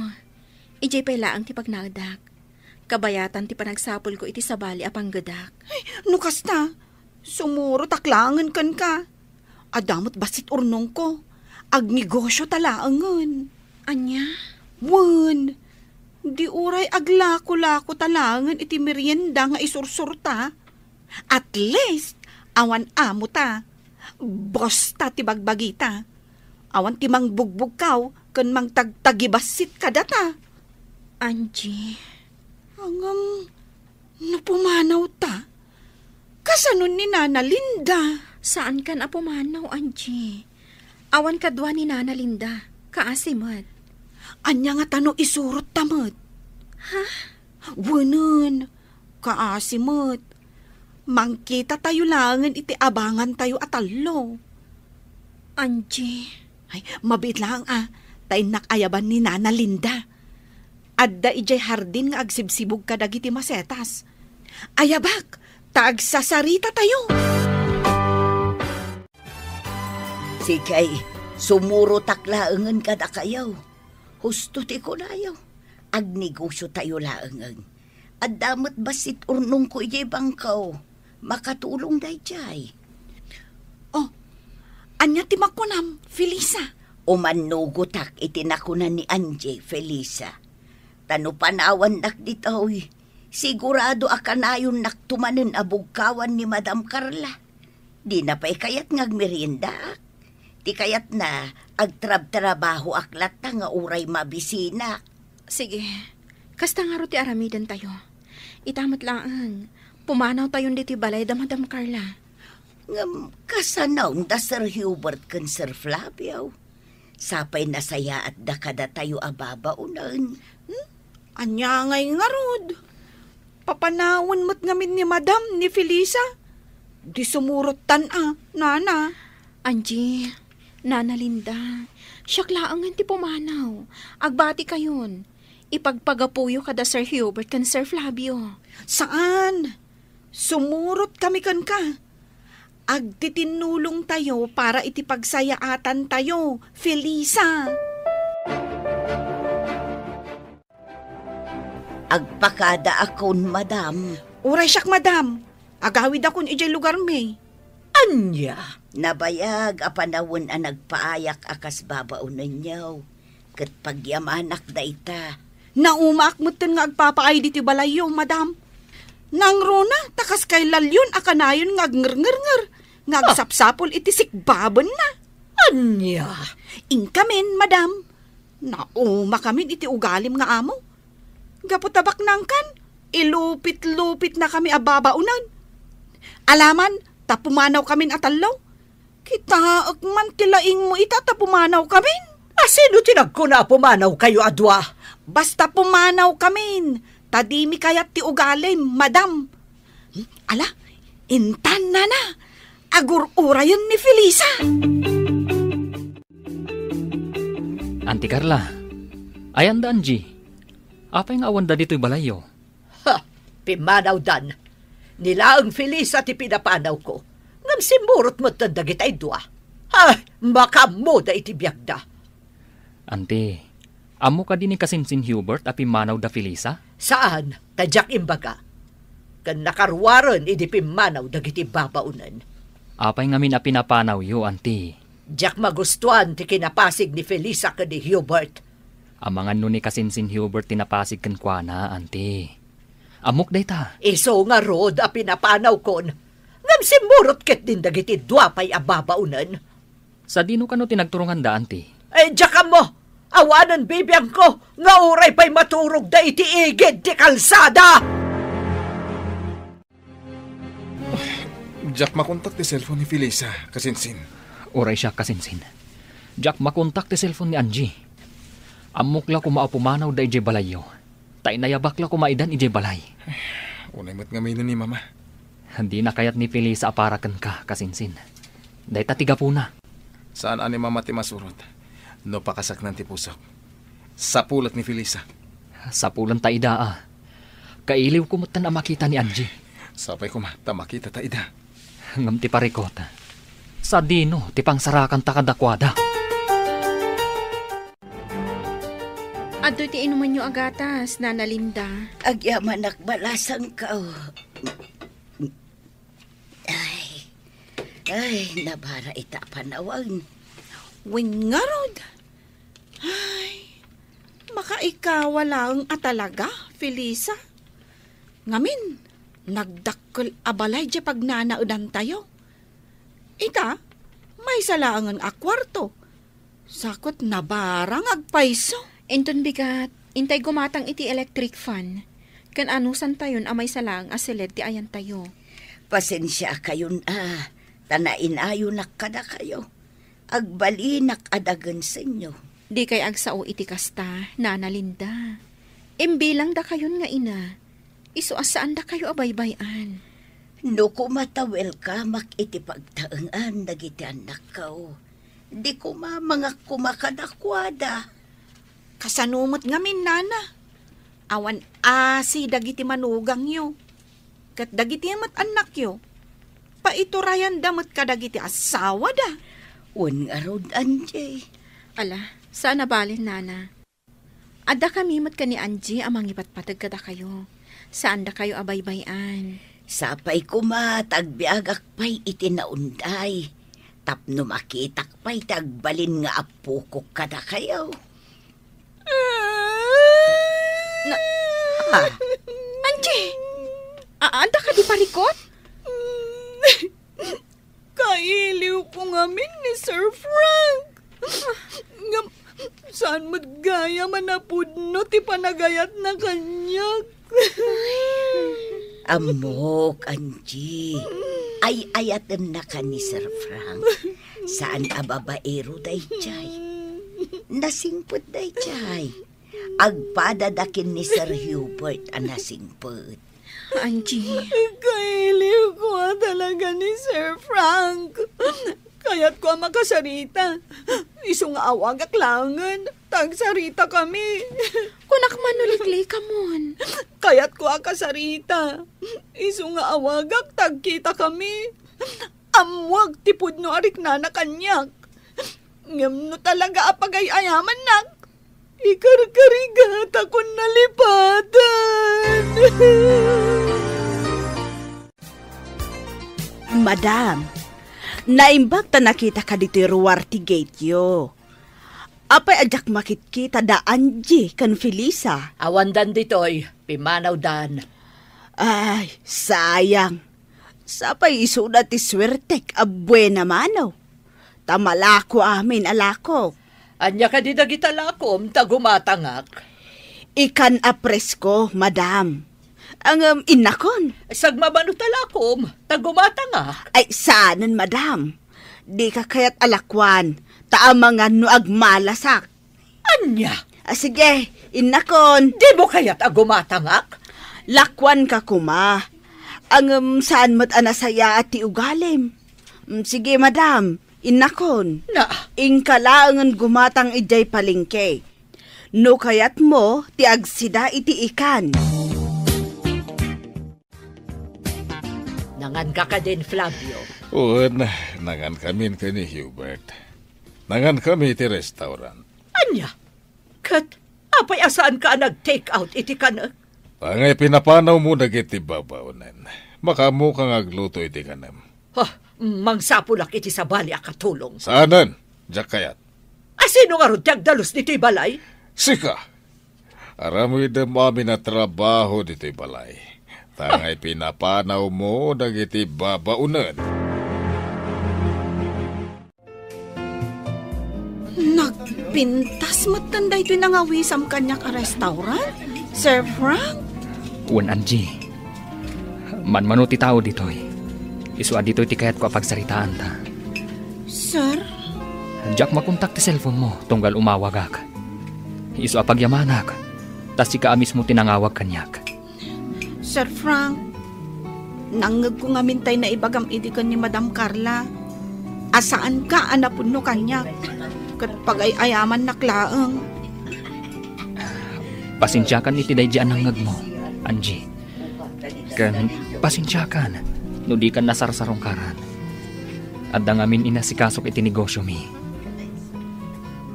Idiay pay laeng ti pagnaedak. Kabayatan ti panagsapulko iti sabali a panggedak. Ay, no kasta, sumurotak laengen kenka. Adda met bassit urnongko. Agnegosio ta laengen. Ania? Wen, di uray aglako-lako ta laengen iti merienda nga isursurta. At least, awan amo ta. Boss ta ti bagbagita. Awan ti mangbugbugkaw ken mangtagtagibassit kadata. Angie. Ngem, no pumanaw ta, kasano ni Nana Linda? Saankan a pumanaw, Angie. Awan kadua ni Nana Linda. Kaasi met. Ania ngata no isurot ta met? Ha? Wenen, kaasi met. Mangkitatayo laengen iti abangantayo a tallo. Angie. Ay, mabiit laeng a, ta innak ayaban ni Nana Linda. Adda idiay hardin nga agsibsibug kadagiti masetas. Ayabak, ta agsasaritatayo. Sige, sumurotak laengen kadakayo. Husto ti kunayo. Agnegosiotayo laengen. Adda met bassit urnongko idiay bangko. Makatulong daydiay. Oh, ania ti makunam, Felisa? Umannugotak iti nakuna ni Angie, Felisa. Ta no panawannak ditoy, sigurado a kanayonnak tumanen a bugkawan ni Madam Carla. Dina pay kayat nga agmeriendaak. Ti kayatna, agtrabtrabahoak latta nga uray mabisinak. Sige, kasta ngarud ti aramidentayo. Ita met laeng, pumanawtayon ditoy balay da Madam Carla. Ngem kasano da Sir Hubert ken Sir Flavio? Sapay nasayaatda kadatayo a babaonen. Hmm? Ania ngay ngarud? Papanawen met ngamin ni Madam ni Felisa? Di sumurottan a, nana. Angie, Nana Linda, siak laengen ti pumanaw. Agbatikayon. Ipagpagapuyo kada Sir Hubert ken Sir Flavio. Saan? Sumurot kami kenka. Agtitinnulongtayo para iti pagsayaatantayo, Felisa. Agpakadaakon, madam. Uray siak, madam. Agawidakon idiay lugarmi. Ania? Nabayag a panawen a nagpaayak a kas babaonenyo. Ket pagyamanak dayta. Naumaak metten nga agpapaay ditoy balayyo, madam. Nangruna, ta kas kay lalyon a kanayon nga agngerngernger, nga Ah. agsapsapol iti sikbabenna. Ania? Inkamin, madam. Naumakamin iti ugalim nga amo. Gapu ta baknangkan, ilupit-lupitnakami a babaonen. Alaman, ta pumanawkamin a tallo. Kitaek man ti laingmo ita ta pumanawkamin. A sino ti nagkuna a pumanawkayo a dua? Basta pumanawkamin, ta dimi kayat ti ugalim, madam. Hmm, ala, intan, nana, agur-urayen ni Felisa. Auntie Carla, Ayanda, Angie. Apay nga awanda ditoy balayyo? Ha! Pimmanawdan. Ni laeng Felisa ti pinapanawko. Ngem simmurot metten dagitay dua. Ha! Makaammoda iti biagda. Anti, ammo kadi ni kasinsin Hubert a pimmanaw da Felisa? Saan, ta diak imbaga. Ken nakaruaren idi pimmanaw dagiti babaonen. Apay ngamin a pinapanawyo, anti? Diak magustuan ti kinapasig ni Felisa ken ni Hubert. Amangan no ni kasinsin Hubert ti napasig kenkuana, anti. Ammok dayta. Isu ngarud a pinapanawkon. Ngem simmurot ketdin dagiti dua pay a babaonen. Sadino kano ti nagturonganda, anti? Eh, diak ammo. Awanen bibiangko nga uray pay maturogda iti igid ti kalsada. Diak makontak ti cellphone ni Felisa, kasinsin. Uray siak, kasinsin. Diak makontak ti cellphone ni Angie. Ammok la koma a pumanawda idiay balayyo. Ta inayabak la koma idan idiay balay. Unay met ngamin ni Mama. Dina kayat ni Felisa a para kenka, kasinsin. Dayta ti gapuna. Saan a ni Mama ti masurot no pakasaknan ti pusok. Sapulat ni Felisa. Sapulanta ida a. Kailiwko metten a makita ni Angie. Sapay koma ta makitata ida. Ngem ti parikut, sadino ti pangsarakanta kadakuada? Adtoy ti inumenyo a gatas, Nana Linda. Agyamanak balasangko. Ay, ay, nabara ita a panawen. Wen ngarud. Ay, makaikawa laeng a talaga, Felisa. Ngamin, nagdakkel a balay diay pagnanaedantayo. Ita, maysa laengen a kuarto. Sa ket nabara nga agpayso. Inton bigat, intay gumatang iti electric fan, ken anusantayon a maysa laeng a siled ti ayantayo. Pasensiakayon a, ta nainayonak kadakayo. Agbalinak a dagensenyo. Dikay agsao iti kasta, Nana Linda. Imbilangdakayon nga ina, isu a saandakayo a baybay-an. No koma ta welcomeak iti pagtaengan dagiti annakko, di koma mangakuma kadakuada. Kasano met ngamin, Nana? Awan asi dagiti manugangyo. Ket dagiti met annakyo, paiturayanda met kadagiti asawada. Wen ngarud, Angie. Ala, saan a bale, Nana. Addakami met ken ni Angie a mangipatpateg kadakayo. Saandakayo a baybay-an. Sapay koma ta agbiagak pay iti naunday, tapno makitak pay ti agbalin nga appokok kadakayo. Na, ha? Angie! A-, adda kadi parikut? Kailiwko ngamin ni Sir Frank. Ngem, saan met gayam a napudno ti panagayatna kaniak. Ammok, Angie. Ay-ayatennaka ni Sir Frank. Saan a babaero daydiay. Nasingpet daydiay. Agpadada ken ni Sir Hubert a nasingpet. Angie. Kailiwko a talaga ni Sir Frank. Kayatko a makasarita. Isu nga awagak laengen, ta agsaritakami. Kunak man no liklikamon. Kayatko a kasarita. Isu nga awagak, ta agkitakami. Ammoak ti pudno a riknana kaniak. Ngem no talaga a pagay-ayamannak, ikarkarigatakon nalipatan. Madam, naimbag ta nakitaka ditoy ruar ti gateyo. Apay a diak makitkita da Angie ken Felisa? Awandan ditoy, pimmanawdan. Ay, sayang. Sapay isuda ti suertek a buena mano. Ta malako amin a lakok. Ania kadi dagita lakom ta gumatangak? Ikan a presko, madam. Ngem, innakon. Sagmamano ta lakom ta gumatangak. Ay, saanen, madam. Dika kayat a lakuan, ta amangan no agmalasak. Ania? Ah, sige, innakon. Dimo kayat a gumatangak? Lakuanka koma. Ngem, saan met a nasayaat ti ugalim. Mm, sige, madam, innakon. Na? Inka laengen gumatang idiay palengke. No kayatmo ti agsida iti ikan. Nanganka kadin, Flavio? Wen, nangankamin ken ni Hubert. Nangankami iti restaurant. Ania? Ket apay a saanka a nag-take out iti kanek? Angay pinapanawmo dagiti babaonen. Makaammok nga agluto iti kanem. Ha, mangsapulak iti sabali a katulong. Saanen, diak kayat. A sino ngarud ti agdalus ditoy balay? Sika! Aramidem amin a trabaho ditoy balay. Ta angay pinapanawmo dagiti babaonen. Nagpintas metten daytoy nangawisam kaniak a restaurant, Sir Frank? Wen, Angie. Manmano ti tao ditoy. Isu a ditoy ti kayatko a pagsaritaanta. Sir? Diak makontak ti cellphone mo tunggal umawagak. Isu a pagyamanak, ta sika a mismo ti nangawag kaniak. Sir Frank, nangngegko ngamin tay naibagam idi ken ni Madam Carla a saanka a napudno kaniak, ket pagay-ayamannak laeng. Pasensiakan iti daydi a nangngegmo, Angie. Ken pasensiakan no dikan nasarsarungkaran. Adda ngamin inasikasok iti negosyomi.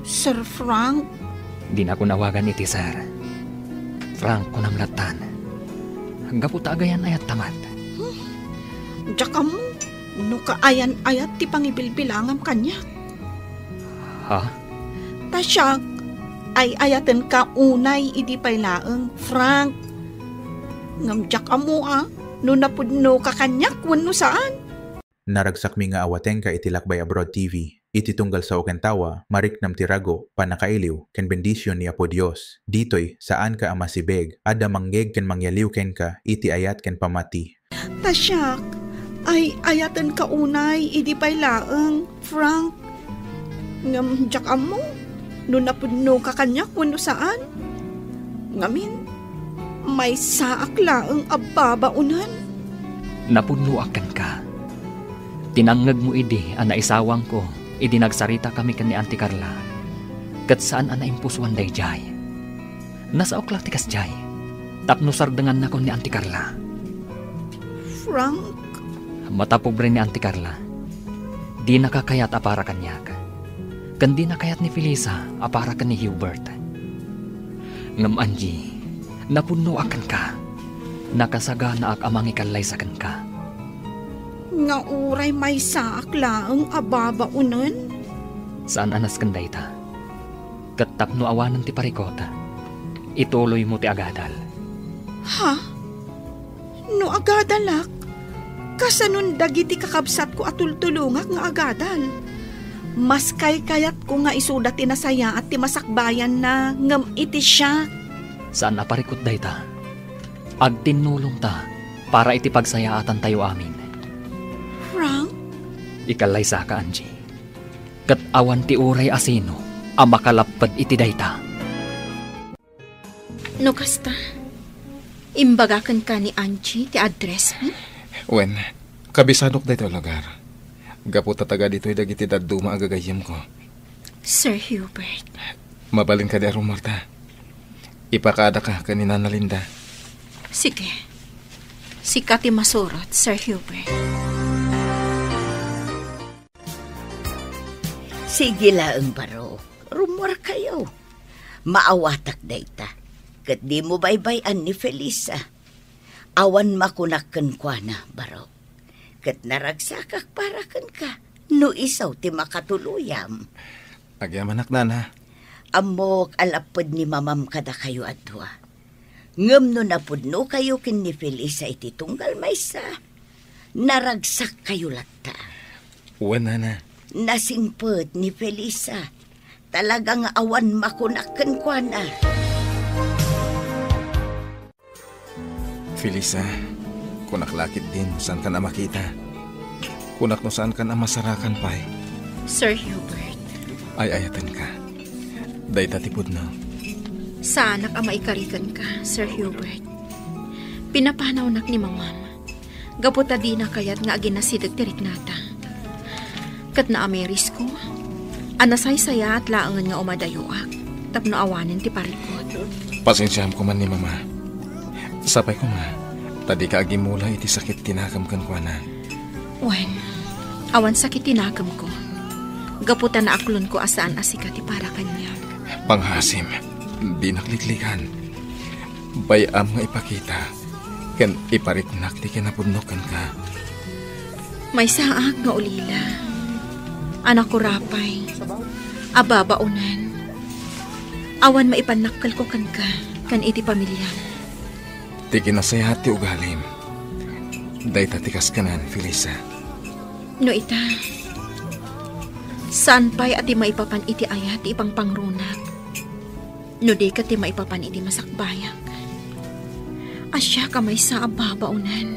Sir Frank? Dinako awagan iti sir. Frank, kunam lattan. Gapu ta agayan-ayatta met. Hmm. Diak ammo no kaayan-ayat ti pangibilbilangam kaniak. Ha? Ta siak, ay-ayatenka unay idi pay laeng, Frank. Ngem diak ammo a no napudnoka kaniak wenno saan. Naragsakmi nga awatenka iti Lakbay Abroad T V. Iti tunggal sao ken tawa, mariknam ti rago, pannakailiw, ken bendision ni Apo Dios. Ditoy, saanka a masibeg. Adda mangngeeg ken mangyaliw kenka iti ayat ken pammati. Ta siak, ay-ayatenka unay idi pay laeng, Frank. Ngem diak ammo no napudnoka kaniak wenno saan. Ngamin, maysaak laeng a babaonen. Napudnoak kenka. Ti nangngegmo idi a naisawangko idi nagsaritakami ken ni Auntie Carla, ket saan a naimpusoan daydiay. Nasaok la ti kasdiay, tapno sardengannakon ni Auntie Carla. Frank? Matapobre ni Auntie Carla. Dinaka kayat a para kaniak. Ken dina kayat ni Felisa a para ken ni Hubert. Ngem Angie, napudnoak kenka. Nakasaganaak a mangikallaysa kenka. Nga uray maysaak laeng a babaonen? Saan a nasken dayta. Ket tapno awanen ti parikut, ituloymo ti agadal. Ha? No agadalak, kasanon dagiti kakabsatko a tultulongak nga agadal? Mas kaykayatko nga isuda ti nasayaat ti masakbayanna ngem iti siak. Saan a parikut dayta. Agtinnulongta para iti pagsayaatantayo amin. Frank? Ikallaysaka, Angie. Ket awan ti uray a sino a makalapped iti dayta. No kasta, imbaga kenka ni Angie ti addressmi? Wen, kabisanok daytoy a lugar. Gapu ta taga ditoy dagiti dadduma a gagayyemko. Sir Hubert. Mabalin kadi a rummuarta? Ipakaadaka ken ni Nana Linda. Sige. Sika ti masurot, Sir Hubert. Sige laeng, barok. Rummuarkayo. Maawatak dayta. Ket dimo baybay-an ni Felisa. Awan makunak kenkuana, barok. Ket naragsakak para kenka no isu ti makatuluyam. Agyamanak, Nana. Ammok a lapped ni Mamam kadakayo a dua. Ngem no napudnokayo ken ni Felisa iti tunggal maysa, naragsakkayo latta. Wen, Nana. Nasingpet ni Felisa. Talaga nga awan makunak kenkuana. Felisa, kunak la ketdin, saankan a makita. Kunak no saankan a masarakan pay. Sir Hubert. Ay-ayatenka. Dayta ti pudno. Saanak a maikari kenka, Sir Hubert. Pinapanawnak ni Mamam. Gapu ta dina kayat nga aginasideg ti riknata. Ket naamirisko a nasaysayaat laengen nga umadayoak. tapno awanen ti parikut. Pasensiam koma ni Mama. Sapay koma, ta dika agimula iti sakit ti nakem kenkuana. Wen, awan sakit ti nakemko. Gapu ta naaklonko a saan a sika ti para kaniak. Pangngaasim, dinak liklikan. Bay-am nga ipakita ken ipariknak ti kinapudno kenka. Maysaak nga ulila. Anak ko, apay, ababaonan. Awan maipannakkelko kenka ken iti pamiliam. Ti kinasayaat ti ugalim, dayta ti kaskanan, Felisa. No ita, saan pay a ti maipapan iti ayat ti ipangpangrunak? No di ket ti maipapan iti masakbayak. A siak a maysa a babaonan.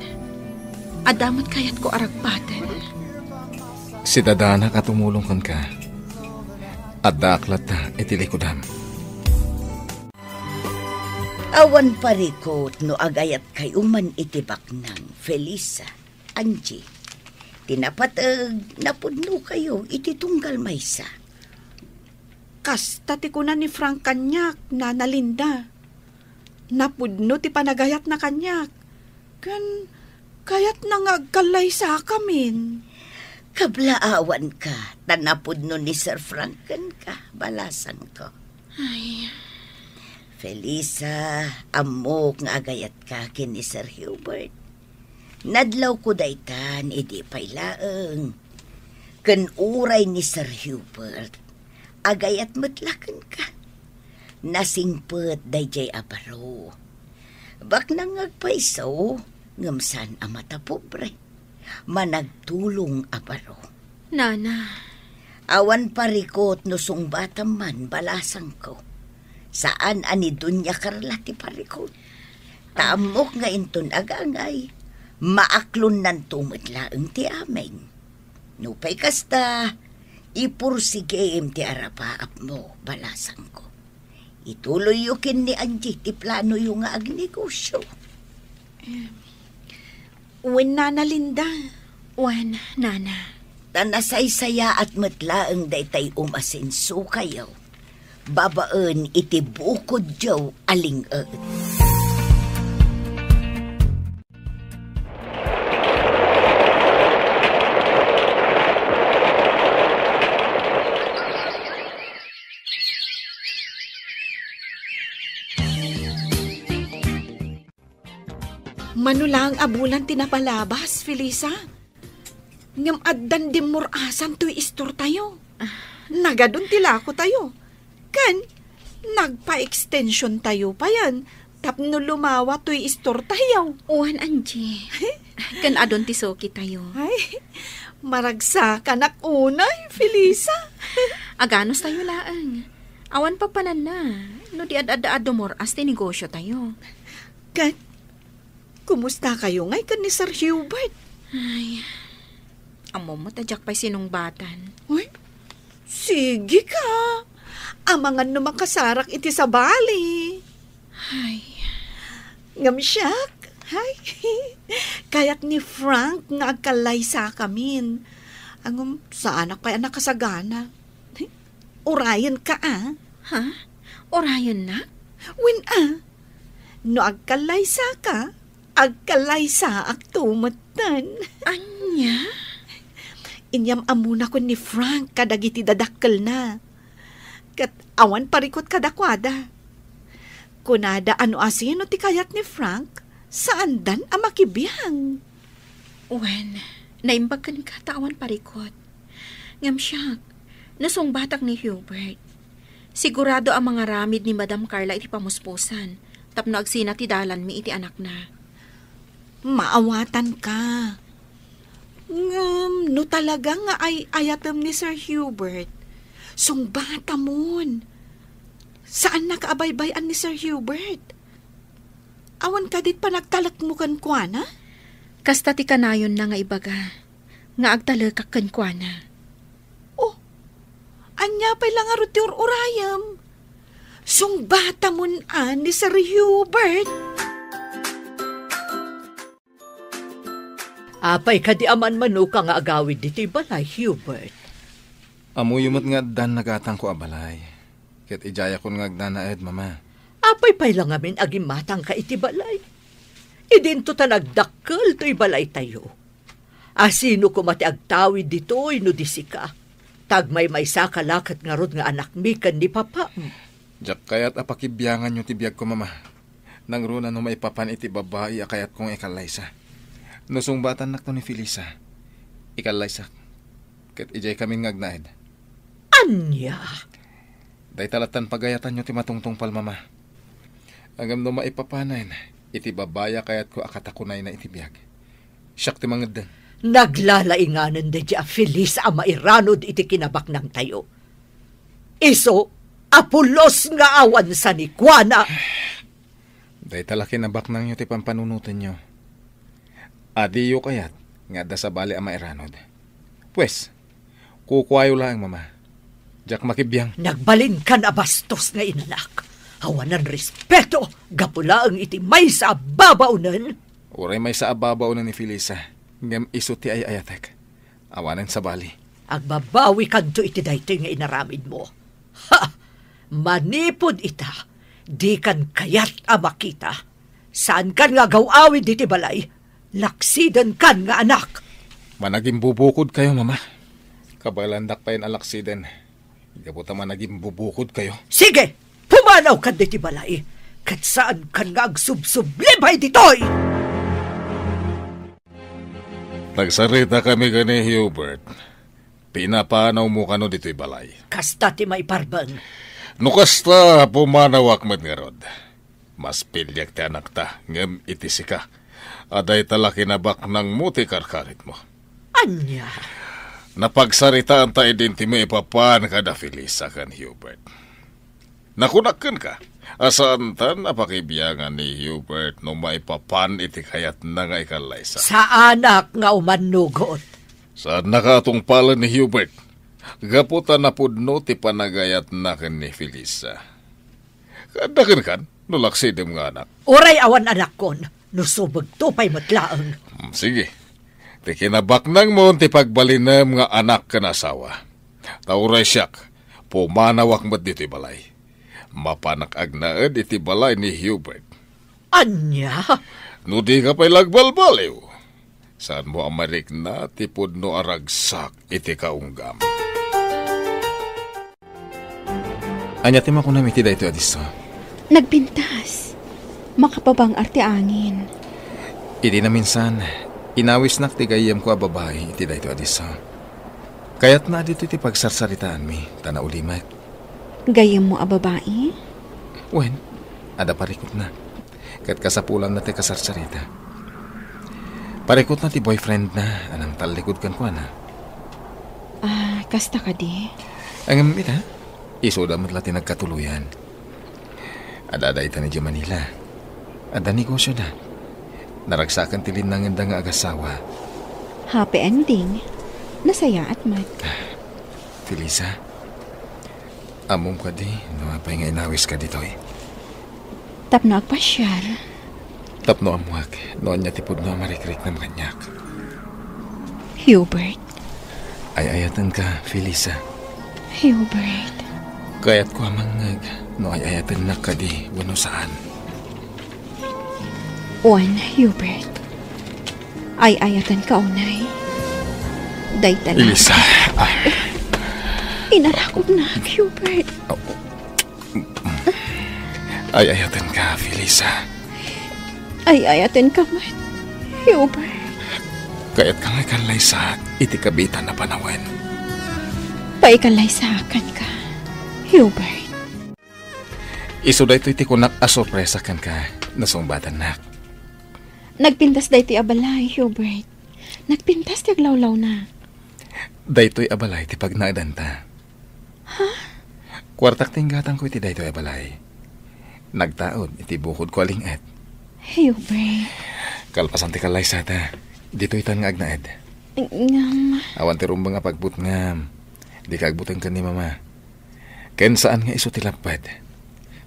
Adda met kayatko a ragpaten. Sidadanak a tumulong kenka. Addaak latta iti likudam. Awan parikut no agayatkayo man iti baknang, Felisa, Angie. Ti napateg, napudnokayo iti tunggal maysa. Kasta ti kuna ni Frank kaniak, Nana Linda. Napudno ti panagayatna kaniak. Ken kayatna nga agkallaysakamin. Kablaawanka, ta napudno ni Sir Frank kenka, balasangko. Ay. Felisa, ammok nga agayatka ken ni Sir Hubert. Nadlawko daytan idi pay laeng. Ken uray ni Sir Hubert, agayat met la kenka. Nasingpet daydiay a baro. Baknang nga agpayso, ngem saan a matapobre. Managtulong a baro. Nana. Awan parikut no sungbatam man, balasangko. Saan a ni Doña Carla ti parikut. Ta ammok nga inton agangay, maaklonnanto met laeng ti amin. Nupay kasta, ipursigim ti arapaapmo, balasangko. Ituloyyo ken ni Angie ti planoyo nga agnegosio. Em, wen, Nana Linda. Wen, Nana. Ta nasaysayaat met laeng daytay umasensokayo babaen iti bukodyo a ling-et. Mano laeng a bulan ti napalabas, Felisa. Ngem addan dimmur-asan toy istortayo. Ah. Nagadun ti lakotayo. Ken, nagpa-extensiontayo payen tapno lumawa toy istortayo. Wen, Angie. Ken adun ti sukitayo. Ay, maragsakanak unay, Felisa. Aganustayo laeng. Awan papananna, no di ad-adda a dumur-as ti negosiotayo. Ket, kumustakayo ngay ken ni Sir Hubert? Ay, ammom met a diak pay sinungbatan. Uy, sige ka. Amangan no makasarak iti sabali. Ay. Ngem siak, ay, kayat ni Frank nga agkallaysakamin. Ngem, saanak pay a nakasagana. Urayenka, a. Ha? Urayennak? Wen, a. No agkallaysaka, agkallaysaakto metten. Ania? Inyam-ammonak ken ni Frank kadagiti dadakkelna. Ket awan parikut kadakuada. Kunada a no asino ti kayat ni Frank, saandan a makibiang. Wen, naimbag kenka ta awan parikut. Ngem siak, nasungbatak ni Hubert. Sigurado a mangaramid ni Madam Carla iti pamuspusan tapno agsina ti dalanmi iti anakna. Maawatanka. Ngem no talaga nga ay-ayatem ni Sir Hubert, sungbatamon. Saannaka a baybay-an ni Sir Hubert. Awan kadi panagtalekmo kenkuana? Kasta ti kanayonna nga ibaga nga agtalekak kenkuana. Oh, ania pay la ngarud ti ur-urayem? Sungbatamon a ni Sir Hubert. Apay kadi a manmanoka nga agawid ditoy balay, Hubert? Ammoyo met nga addan nagatangko a balay. Ket idiayakon nga agnanaed, Mama. Apay pay la ngamin a gimmatangka iti balay? Idinto ta nagdakkel toy balaytayo. A sino koma ti agtawid ditoy no di sika? Ta agmaymaysaka la ket ngarud nga anakmi ken ni papam. Diak kayat a pakibianganyo ti biagko, Mama. Nangruna no maipapan iti babai a kayatko nga ikallaysa. No sungbatan nakto ni Felisa, ikallaysak. Ket idiay kamin nga agnaed. Ania? Dayta lattan pagayatanyo ti matungtungpal, Mama. Ngem no maipapanen iti babai a kayatko a katakunayna iti biag, siak ti mangeddeng. Naglalainganen daydi a Felisa a mairanod iti kinabaknangtayo. Isu a pulos nga awan sanikuana. Dayta la kinabaknangyo ti pampanunotenyo. Adiyo kayat nga adda sabali a mairanod. Pues, kukuayo laeng, Mama. Diak makibiang. Nagbalinkan a bastos nga inanak. Awanan respeto, gapu laeng iti maysa a babaonen. Uray maysa a babaonen ni Felisa, ngem isu ti ay-ayatek. Awanen sabali. Agbabawikanto iti daytoy nga inaramidmo. Ha! Manipud ita, dikan kayat a makita. Saankan nga agaw-awid iti balay. Laksidenkan nga anak. Managimbubukodkayo, Mama. Kabaelandak payen a laksiden. Gapu ta managimbubukodkayo. Sige! Pumanawkan ditoy balay. Ket saankan nga agsubsublibay ditoy! Nagsaritakami ken ni Hubert. Pinapanawmo kano ditoy balay? Kasta ti maiparbeng. No kasta, pumanawak met ngarud. Maspiliak ti anakta, ngem iti sika, a dayta la kinabaknangmo ti karkaritmo. Ania? Napagsaritaanta idin ti maipapan kada Felisa ken Hubert. Nakunak kenka, a saantan a pakibiangan ni Hubert no maipapan iti kayatna nga ikallaysa. Saanak nga umannugot. Saannaka a tungpalen ni Hubert, gapu ta napudno ti panagayatna ken ni Felisa. Adda kenkan no laksidem nga anak. Uray awan anakkon, no subegto pay met laeng. Hmm, sige. Ti kinabaknangmo ti pagbalinem nga anak ken asawa. Ta uray siak, pumanawak met ditoy balay. Mapanak agnaed iti balay ni Hubert. Ania? No dika pay la agbalbaliw, saanmo a marikna ti pudno a ragsak iti kaunggam. Ania ti makunam iti daytoy a disso? Nagpintas. Makapabang-ar ti angin. Idi naminsan, inawisnak ti gayyemko a babai iti daytoy a disso. Kayatna a ditoy ti pagsarsaritaanmi, ta naulimek. Gayyemmo a babai? Wen, adda parikutna. Ket kasapulanna ti kasarsarita. Parikutna ti boyfriendna a nangtallikud kenkuana. Ah, kasta kadi? Ngem ita, isuda met la ti nagkatuloyan. Adda dayta idiay Manila. Adda negosioda. Naragsakan ti linnangenda nga agasawa. Happy ending. Nasayaat met. Felisa, ammom kadi no apay nga inawiska ditoy? Tapno agpasiar. Tapno ammuak no ania ti pudno a marikriknam kaniak. Hubert. Ay-ayatenka, Felisa. Hubert. Kayatko a mangngeg no ay-ayatennak kadi wenno saan. Wen, Hubert. Ay-ayatenka unay. Dayta la. Felisa. Ah. Inarakupnak, Hubert. Oh. Ay-ayatenka, Felisa. Ay-ayatenka met, Hubert. Kayatka nga ikallaysaak iti kabiitan a panawen. Paikallaysaak kenka, Hubert. Isu daytoy ti kunak a sorpresa kenka, nasungbatannak. Nagpintas daytoy a balay, Hubert. Nagpintas ti aglawlawna. Daytoy a balay ti pagnaedanta. Ha? Kuartak ti inggatangko iti daytoy a balay. Nagtaud iti bukodko a ling-et. Hubert. Kalpasan ti kallaysata, ditoytan nga agnaed. Ngem. Awan ti rumbeng a pagbutngam. Dika agbuteng ken ni Mama. Ken saan nga isu ti lapped.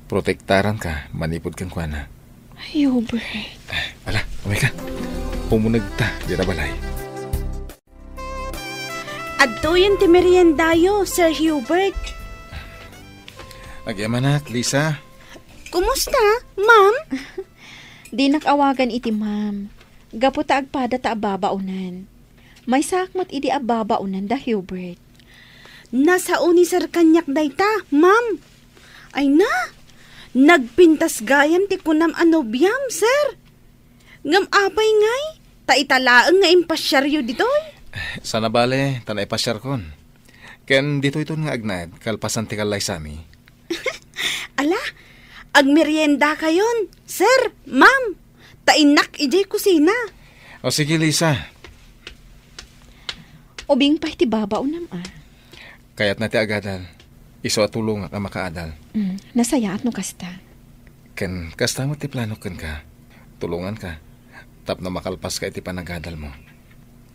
Protektaranka manipud kenkuana. Hubert. Ala, umayka. Umunegta dita balay. Adtoyen ti meriendayo, Sir Hubert. Agyamanak, Lisa. Kumusta, ma'am? Dinak awagan iti ma'am. Gapu ta agpada ta abbabaonan. Maysaak met idi abbabaonan da Hubert. Nasao ni Sir kaniak dayta, ma'am. Ay na, nagpintas gayam ti kunam a nobiam, sir. Ngem apay ngay, ta ita laeng nga impasiaryo ditoy? Sana bale, ta naipasiarkon. Ken ditoyton nga agnaed, kalpasan ti kallaysami. Ala, agmeriendakayon, sir, ma'am. Ta innak idiay kusina. O sige, Lisa. Ubing pay ti babaonam, a. Kayatna ti agadal. Isu a tulongak a makaadal. Mm, nasayaat no kasta. Ken kasta met ti planok kenka. Tulonganka. Tapno makalpaska iti panagadalmo.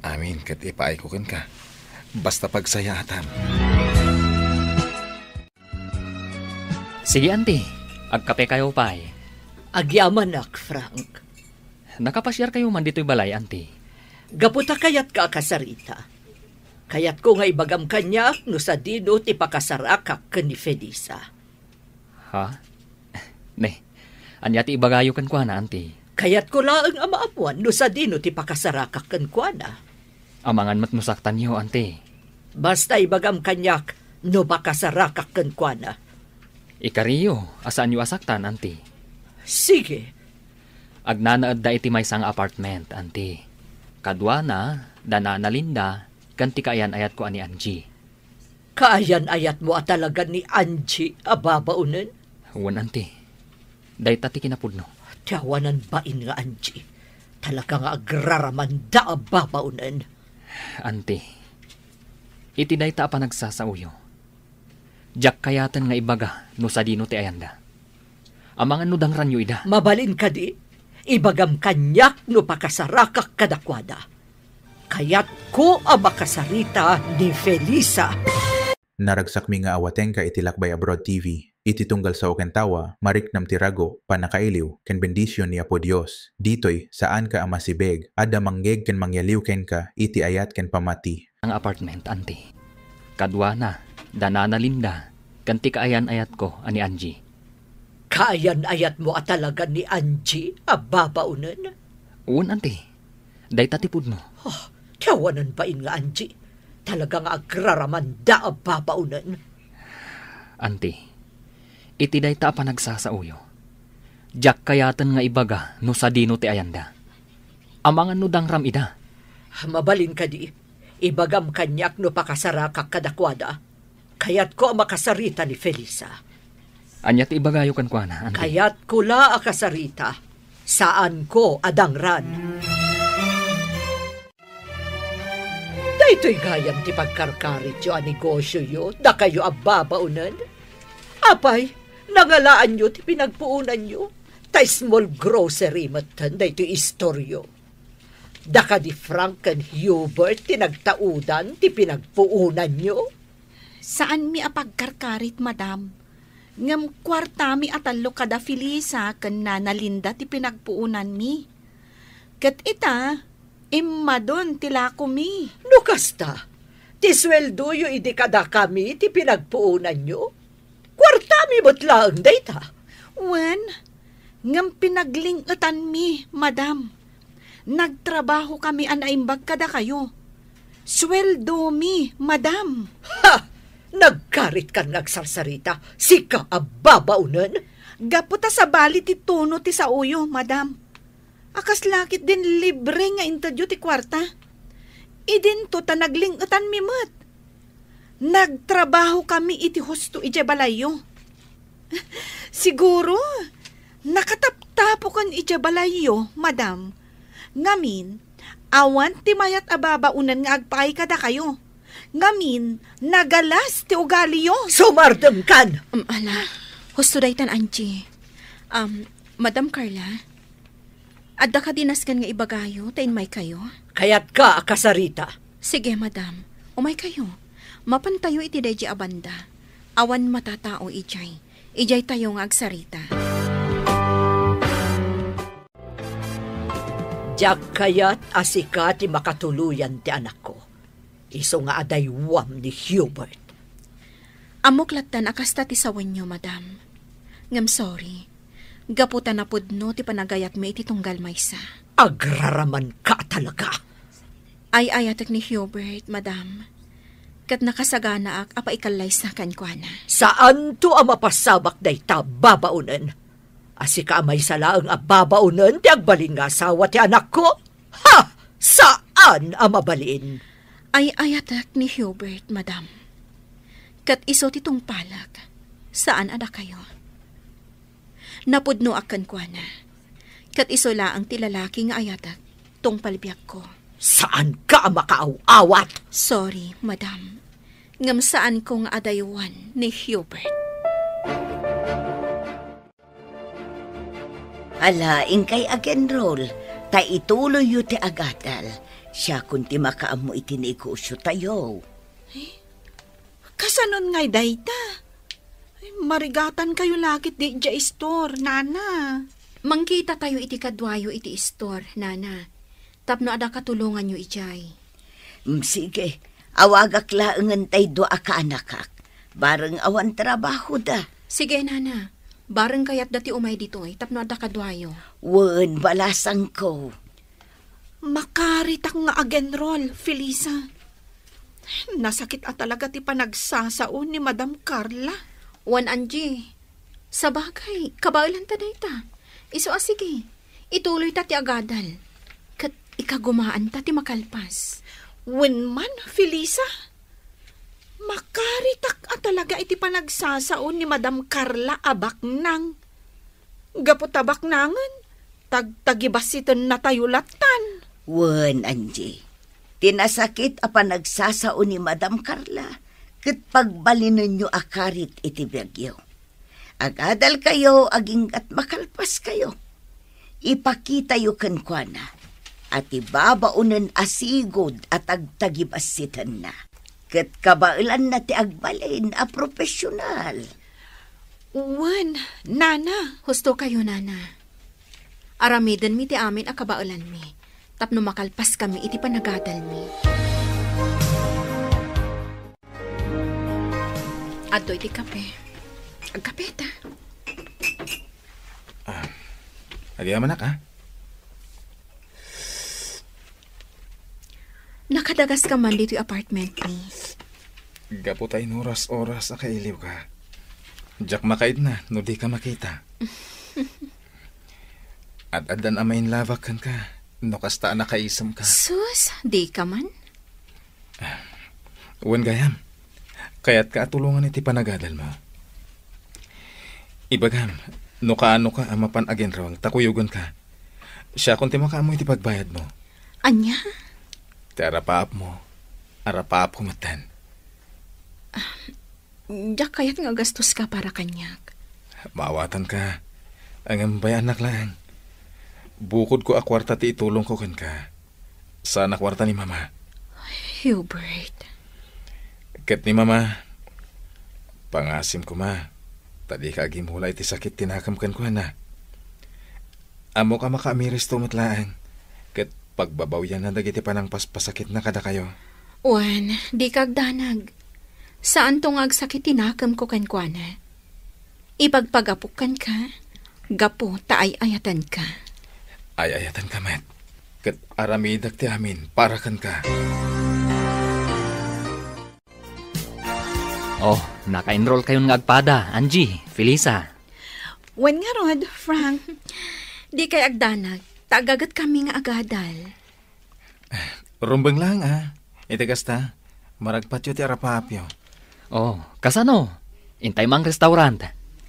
Amin ket ipaayko kenka. Basta pagsayaatam. Sige, anti. Agkapekayo pay. Agyamanak, Frank. Nakapasiarkayo man ditoy balay, anti? Gapu ta kayatka a kasarita. Kayatko nga ibagam kaniak no sadino ti pakasarakak ken ni Felisa. Ha? Ne, ania ti ibagayo kenkuana, anti? Kayatko laeng a maammuan no sadino ti pakasarakak kenkuana. Amangan met no saktanyo, anti. Basta ibagam kaniak no pakasarakak kenkuana. Ikariyo a saanyo a saktan, anti. Sige. Agnanaedda iti maysa nga apartment, anti. Kaduana, da Nana Linda, ken ti kaayan-ayatko a ni Angie. Kaayan-ayatmo a talaga ni Angie a babaonen? Wen, anti. Dayta ti kinapudno. Ti awanan bain nga Angie. Talaga nga agraramanda a babaonen. Anti, iti dayta a panagsasaoyo, diak kayaten nga ibaga no sadino ti ayanda. Amangan no dangranyo ida. Mabalin kadi, ibagam kaniak no pakasarakak kadakuada. Kayatko a makasarita ni Felisa. Naragsakmi nga awatenka iti Lakbay Abroad T V. Iti tunggal sao ken tawa, mariknam ti rago, pannakailiw, ken bendision ni Apo Dios. Ditoy, saanka a masibeg, adda mangngeeg ken mangyaliw kenka iti ayat ken pammati. Nga apartment, anti. Kaduana, da Nana Linda, ken ti kaayan-ayatko a ni Angie. Kaayan-ayatmo a talaga ni Angie a babaonen? Wen, anti. Dayta ti pudno. Ah, ti awanan bain nga Angie. Talaga nga agraramanda a babaonen. Anti, iti dayta a panagsasaoyo, diak kayaten nga ibaga no sadino ti ayanda. Amangan no dangram ida. Mabalin kadi, ibagam kaniak no pakasarakak kadakuada. Kayatko a makasarita ni Felisa. Ania ti ibagayo kenkuana, anti? Kayatko la a kasarita. Saanko a dangran. Daytoy gayam ti pagkarkarityo a negosioyo, dakayo a babaonen. Apay, nangalaanyo ti pinagpuonanyo. Ta small grocery metten daytoy istoryo. Da kadi Frank ken Hubert ti nagtaudan ti pinagpuonanyo? Saanmi a pagkarkarit, madam. Ngem kuartami a tallo kada Felisa ken Nana Linda ti pinagpuonanmi. Ket ita, immadon ti lakomi. No kasta, ti sueldoyo idi kadakami ti pinagpuonanyo? Kuartami met laeng dayta. Wen, ngem pinagling-etanmi, madam. Nagtrabahokami a naimbag kadakayo. Sueldomi, madam. Ha! Nagkaritkan nga agsarsarita, sika a babaonen? Gapu ta sabali ti tono ti saoyo, madam. A kasla ketdin libre nga intedyo ti kuarta. Idinto ta nagling-etanmi met. Nagtrabahokami iti husto idiay balayyo. Siguro, nakataptapoken idiay balayyo, madam. Ngamin, awan ti mayat a babaonen nga agpaay kadakayo. Ngamin, nagalas ti ugaliyo. Sumardengkan! Um, ala, husto daytan, Angie. Um, Madam Carla, adda kadi nasken nga ibagayo ta inmaykayo? Kayatka a kasarita. Sige, madam. Umaykayo. Mapantayo iti daydi a banda. Awan matatao idiay. Idiaytayo nga agsarita. Diak kayat a sika ti makatuloyan ti anakko. Isu nga adaywam ni Hubert. Ammok lattan a kasta ti sawenyo, madam. Ngem sorry. Gapu ta napudno ti panagayatmi iti tunggal maysa. Agraramanka talaga. Ay-ayatek ni Hubert, madam. Ket nakasaganaak a paikallaysa kenkuana. Saanto a mapasabak dayta, babaonen. A sika a maysa laeng a babaonen ti agbalin nga asawa ti anakko? Ha! Saan a mabalin! Ay-ayatek ni Hubert, madam. Ket isu ti tungpalek, saan a dakayo. Napudnoak kenkuana. Ket isu laeng ti lalaki nga ayatek, tungpal biagko. Saanka a makaaw-awat! Sorry, madam. Ngem saanko nga adaywan ni Hubert. Ala, inkay ag-enroll, ta ituloyyo ti agadal. Siakon ti makaammo iti negosyotayo. Eh, kasanon ngay dayta? Ay, marigatankayo la ketdi idiay istor, nana. Mangkitatayo iti kaduayo iti istor, nana. Tapno adda katulonganyo idiay. Mm, sige. Awagak laengen tay dua a kaanakak. Bareng awan trabahoda. Sige, nana. Bareng kayatda ti umay ditoy tapno adda kaduayo. Wen, balasangko. Makaritak nga ag-enroll, Felisa. Nasakit a talaga ti panagsasao ni Madam Carla. Wen, Angie. Sabagay, kabaelanta dayta. Isu a sige, ituloyta ti agadal. Ket ikagumaanta ti makalpas. Wen man, Felisa, makaritak a talaga iti panagsasao ni Madam Carla a baknang. Gapu ta baknangen, tagtagibassitennatayo lattan. Wen, Angie. Ti nasakit a panagsasao ni Madam Carla, ket pagbalinenyo a karit iti biagyo. Agadalkayo aginggat makalpaskayo. Ipakitayo kenkuana a ti babaonen a sigud a tagtagibassitenna. Ket kabaelanna ti agbalin a profesional. Wen, nana. Husto kayo, nana. Aramidenmi ti amin a kabaelanmi, tapno makalpaskami iti panagadalmi. Adtoy ti kape. Agkapeta. Ah, agyamanak, ah. Nakadagaska man ditoy apartment mi. Gapu ta inuras-oras a kailiwka. Diak makaidna no dika makita. Ad-addan a mainlove-ak kenka, no kasta a nakaisemka. Sus, dika man? Wen gayam, kayatka a tulongan iti panagadalmo. Ibagam, no kaanoka a mapan aginruang ta kuyogenka, siakon ti makaammo iti pagbayadmo. Ania? Ti arapaapmo, arapaapko metten. Diak kayat nga agastoska para kaniak. Maawatanka. Ngem bay-annak laeng. Bukodko a kuarta ti itulongko kenka. Saan a kuarta ni Mama. Hubert. Ket ni Mama, pangasim koma, ta dika agimula iti sakit ti nakem kenkuana. Ammok a makaamiristo met laeng, ket pagbabawianna dagiti panangpaspasakitna kadakayo. Wen, dika agdanag. Saanto nga agsakit ti nakemko kenkuana. Ipagpagapok kenka, gapu ta ay-ayatenka. Ay-ayatenka met, ket aramidak ti amin para kenka. Oh, naka-enroll kayon nga agpada, Angie, Felisa. Wen ngarud, Frank. Dikay agdanag, ta agagetkami nga agadal. Rumbeng laeng, a. Iti kasta, maragpatyo ti arapaapyo. Oh, kasano? Intay mang restaurant.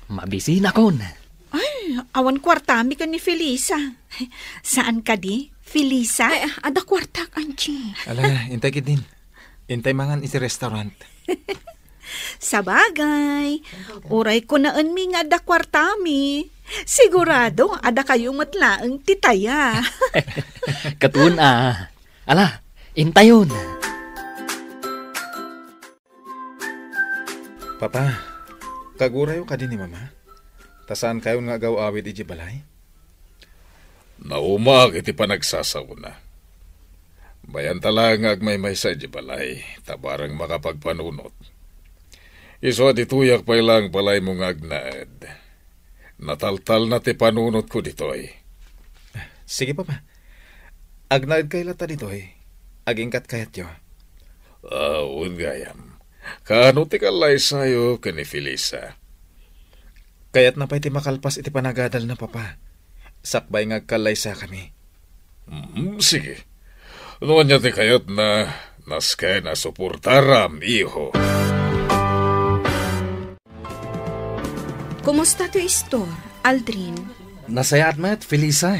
Mabisinakon. Ay, awan kuartami ken ni Felisa. Saan kadi, Felisa? Ay, adda kuartak, Angie. Ala, intay ketdin. Intay mangan iti restaurant. Sabagay, uray kunaenmi nga adda kuartami. Sigurado, adda kayo met laeng ti taya. Ket wen a. Ala, intayon. Papa, kagurayo kadi ni Mama? Ta saan kayon nga agaw-awid idiay balay? Naumaak iti panagsasaona. Bay-anta laeng nga agmaymaysa idiay balay, ta bareng makapagpanunot. Isu a ditoyak pay laeng balaymo nga agnaed. Nataltalna ti panunotko ditoy. Sige, Papa. Agnaedkayo latta ditoy. Agingkat kayatyo. Ah, wen gayam. Kaano ti kallaysayo ken ni Felisa? Kayatna pay ti makalpas iti panagadalna, Papa. Sakbay nga agkallaysakami. Mm, sige. No ania ti kayatna, nasken a suportaram, iho. Kumusta ti istor, Aldrin? Nasayaat met, Felisa.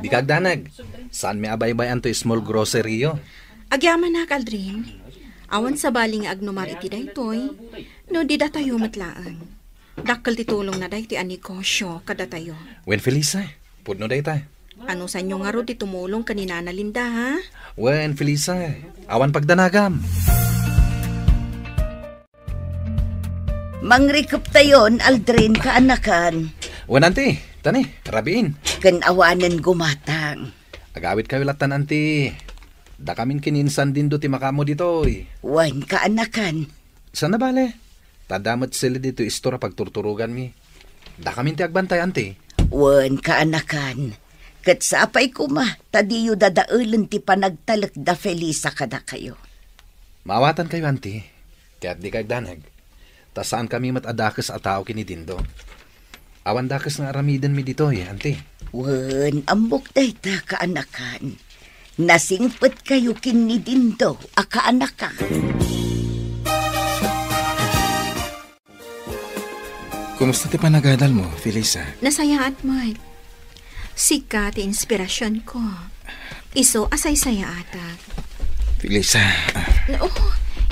Dika agdanag. Saanmi a baybay-an toy small grocery-yo. Agyamanak, Aldrin. Awan sabali nga agnumar iti daytoy, no di datayo met laeng. Dakkel ti tulongna daytoy a negosio kadatayo. Wen, Felisa, pudno dayta. Anusanyo ngarud ti tumulong ken ni Nana Linda, ha? Wen, Felisa, awan pagdanagam. Mangrikeptayon, Aldrin, kaanakan. Wen, Auntie, tani, rabiin. Ken awanen gumatang. Agawidkayo lattan, Auntie. Dakamin ken ni Insan Dindo ti makaammo ditoy. Wen, kaanakan. Saan a bale. Ta adda met sila ditoy istor a pagturturoganmi. Dakamin ti agbantay, Auntie. Wen, kaanakan. Ket sapay koma, ta diyo dadaelen ti panagtalek da Felisa kadakayo. Maawatankayo, Auntie. Ket dika agdanag. Ta saankami met a dakes a tao ken ni Dindo. Awan dakes nga aramidenmi ditoy, Auntie. Wen, ammok dayta, kaanakan. Nasingpetkayo ken ni Dindo a kaanakan. Kumusta ti panagadalmo, Felisa? Nasayaat met. Sika ti inspirasionko. Isu a saysayaatak. Felisa. Oo,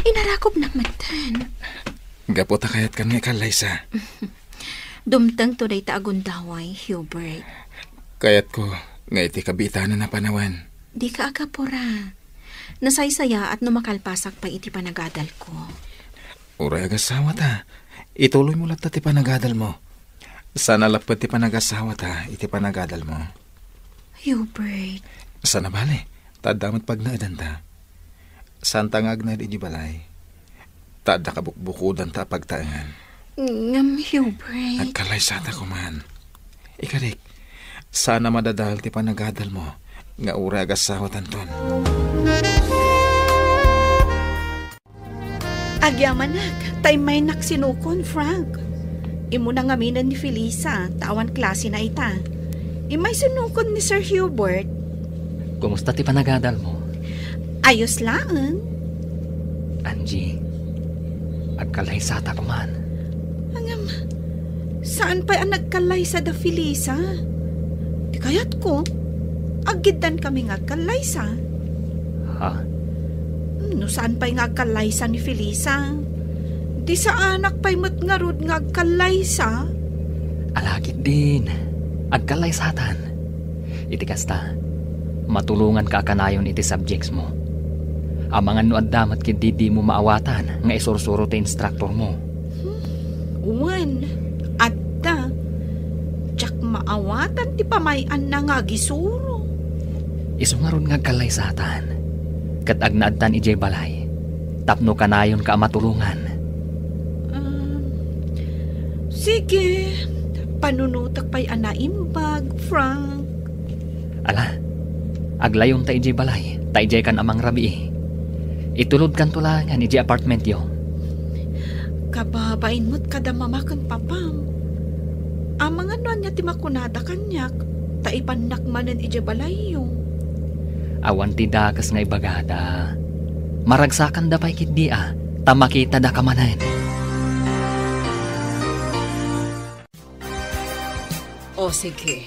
inarakopnak metten. Gapu ta kayatkan nga ikallaysa. Dumtengto dayta a gundaway, Hubert. Kayatko nga iti kabiitanan a panawen. Dika agapura. Nasaysayaat no makalpasak pay iti panagadalko. Uray agasawata, ituloymo latta ti panagadalmo. Saan a lapped ti panagasawata iti panagadalmo. Hubert. Saan a bale, ta adda met pagnaedanta. Saanta nga agnaed idiay balay. Ta adda kabukbukudanta a pagtaengan. Ngem, Hubert. Agkalaysata koman. Ikarik, saan a madadael ti panagadalmo nga uray agasawatanton. Agyamanak, ta immaynak sinukon, Frank. Immuna ngaminen ni Felisa, ta awan klasena ita. Immay sinukon ni Sir Hubert. Kumusta ti panagadalmo? Ayos laeng. Angie, agkallaysata koman. Ngem, saan pay a nagkallaysa da Felisa? Ti kayatko, aggiddan kami nga agkallaysa. Ha? No saan pay nga agkallaysa ni Felisa, di saanak pay met ngarud nga agkallaysa. Alagid din, agkallaysatan. Iti kasta, matulonganka a kanayon iti subjects mo. Amangan no adda met ketdi dimo maawatan nga isursuro ti instructor mo. Hmm, wen, adda. Diak maawatan ti pamay-anna nga agisuro. Isu ngarud nga agkallaysatan, ket agnaedtan idiay balay, tapno kanayonka a matulongan. Um, sige, panunotek pay a naimbag, Frank. Ala, aglayonta idiay balay, ta idiaykan a mangrabii. Itulodkanto laengen idiay apartmentyo. Kababain met kada mama ken papam. Amangan no ania ti makunada kaniak, ta ipannak manen idiay balayyo. Awan ti dakes nga ibagada. Maragsakanda pay ketdi a, ta makitada ka manen. O sige,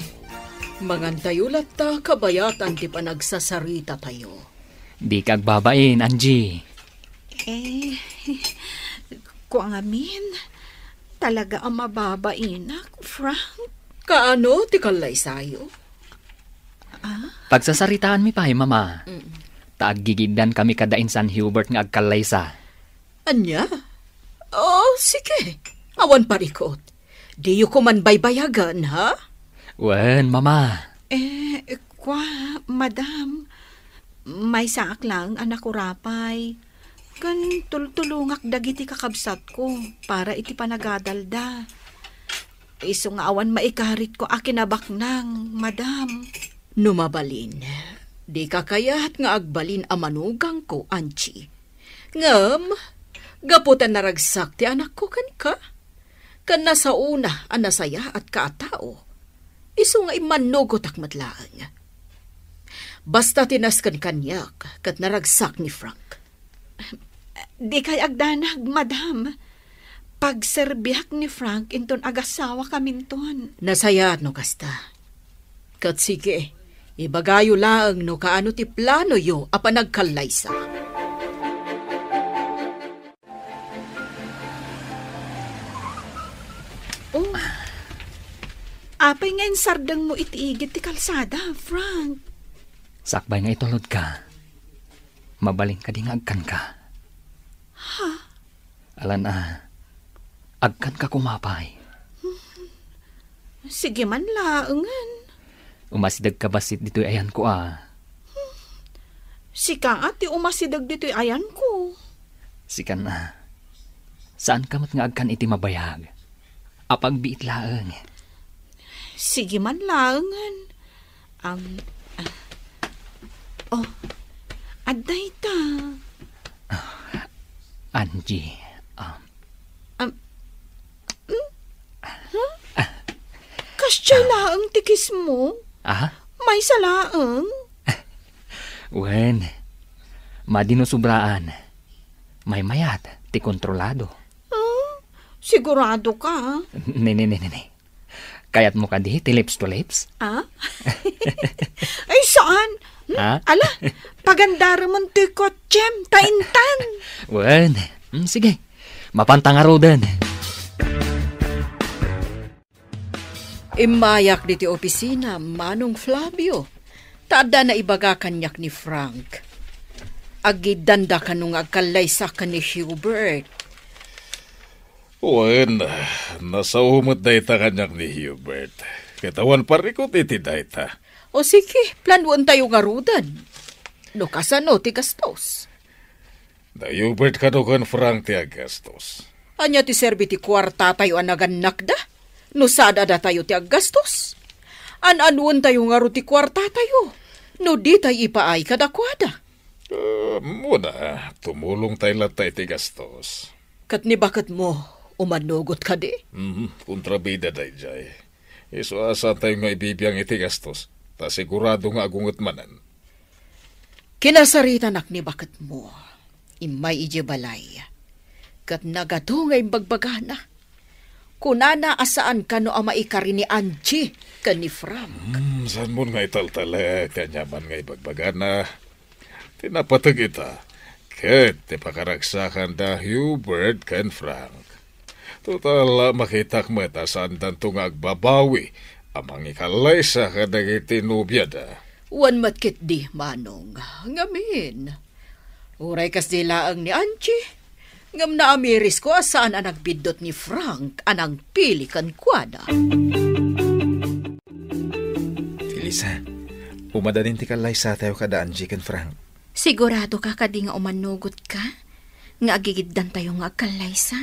mangantayo latta kabayatan ti panagsasarita tayo. Dika agbabain, Angie. Eh, kua ngamin, talaga a mababainak, Frank. Kaano ti kallaysayo? Ah? Pagsasaritaanmi pay, Mama. Mm. Ta aggigiddan kami kada insan Hubert nga agkallaysa. Ania? Oh, sige. Awan parikot. Diyo koman baybayagan, ha? Wen, Mama. Eh, kua, Madam. Maysaak laeng a nakurapay. Ken tultulongak dagiti kakabsatko para iti panagadalda. Isu nga awan maikaritko a kinabaknang, madam. No mabalin, dika kayat nga agbalin a manugangko, Angie. Ngem, gapu ta naragsak ti anakko kenka, ken nasaona a nasayaatka a tao, isu nga immannugotak met laeng. Basta ti nasken kaniak ket naragsak ni Frank. Dikay agdanag, madam. Pagserbiak ni Frank inton agasawakaminton. Nasayaat no kasta. Ket sige, ibagayo laeng no kaano ti planoyo a panagkallaysa. Oh, apay nga insardengmo iti igid ti kalsada, Frank? Sakbay nga itulodka, mabalin kadi nga agkanka? Ha? Alan a, agkanka koma pay. Sige man laengen. Umasidegka bassit ditoy ayanko a. Sika a ti umasideg ditoy ayanko. Sikan a. Saanka met nga agkan iti mabayag. Apagbiit laeng. Sige man laengen. Am, ah. Oh, adda ita. Ah, Angie, um. Am, hmm? Huh? Kasdiay laeng ti kismo? Aha? Maysa laeng? Wen, madi no sobraan. Maymayat ti kontrolado. Ah, sigurado ka? Ne, ne, ne, ne, ne. Kayatmo kadi ti lips to lips? Ah? Ay, saan? Hmm? Ah? Ala, pagandaremon ti kotsem, ta intan. Wen, hmm, sige. Mapanta ngaruden. Immayak diti opisina, Manong Flavio. Ta adda naibaga kaniak ni Frank. Agiddanda kano nga agkallaysa ken ni Hubert. Wen, nasao met dayta kaniak ni Hubert. Ket awan parikut iti dayta. O sige, planoentayo ngaruden. No kasano ti gastos? Da Hubert kano ken Frank ti aggastos. Ania ti serbi ti kuartatayo a nagannakda? No sada datayo ti aggastos? An-anuentayo ngarud ti kuartatayo? No ditay ipaay kadakuada? Ah, muna, tumulongtay latta iti gastos. Ket ni baketmo, umanugot kadi? Mhm, kontrabida daydiay. Isu a saantayo nga ibibiang iti gastos, ta sigurado nga agunget manen. Kinasaritanak ni baketmo. Immay idiay balay. Ket nagato nga imbagbagana. Kunana a saan kano a maikari ni Angie ken ni Frank. Hmm, saanmon nga italtalek ti aniaman nga ibagbagana. Ti napateg ita, ket ti pakaragsakan da Hubert ken Frank. Total, makitak met a saandanto nga agbabawi a mangikallaysa kadagiti nobiada. Wen met ketdi, Manong. Ngamin, uray kasdi laeng ni Angie, ngem naamirisko a saan a nagbiddut ni Frank a nangpili kenkuana. Felisa, umadalin ti kallaysatayo kada Angie ken Frank. Sigurado ka kadi nga umanugot ka nga agigiddantayo nga agkallaysa?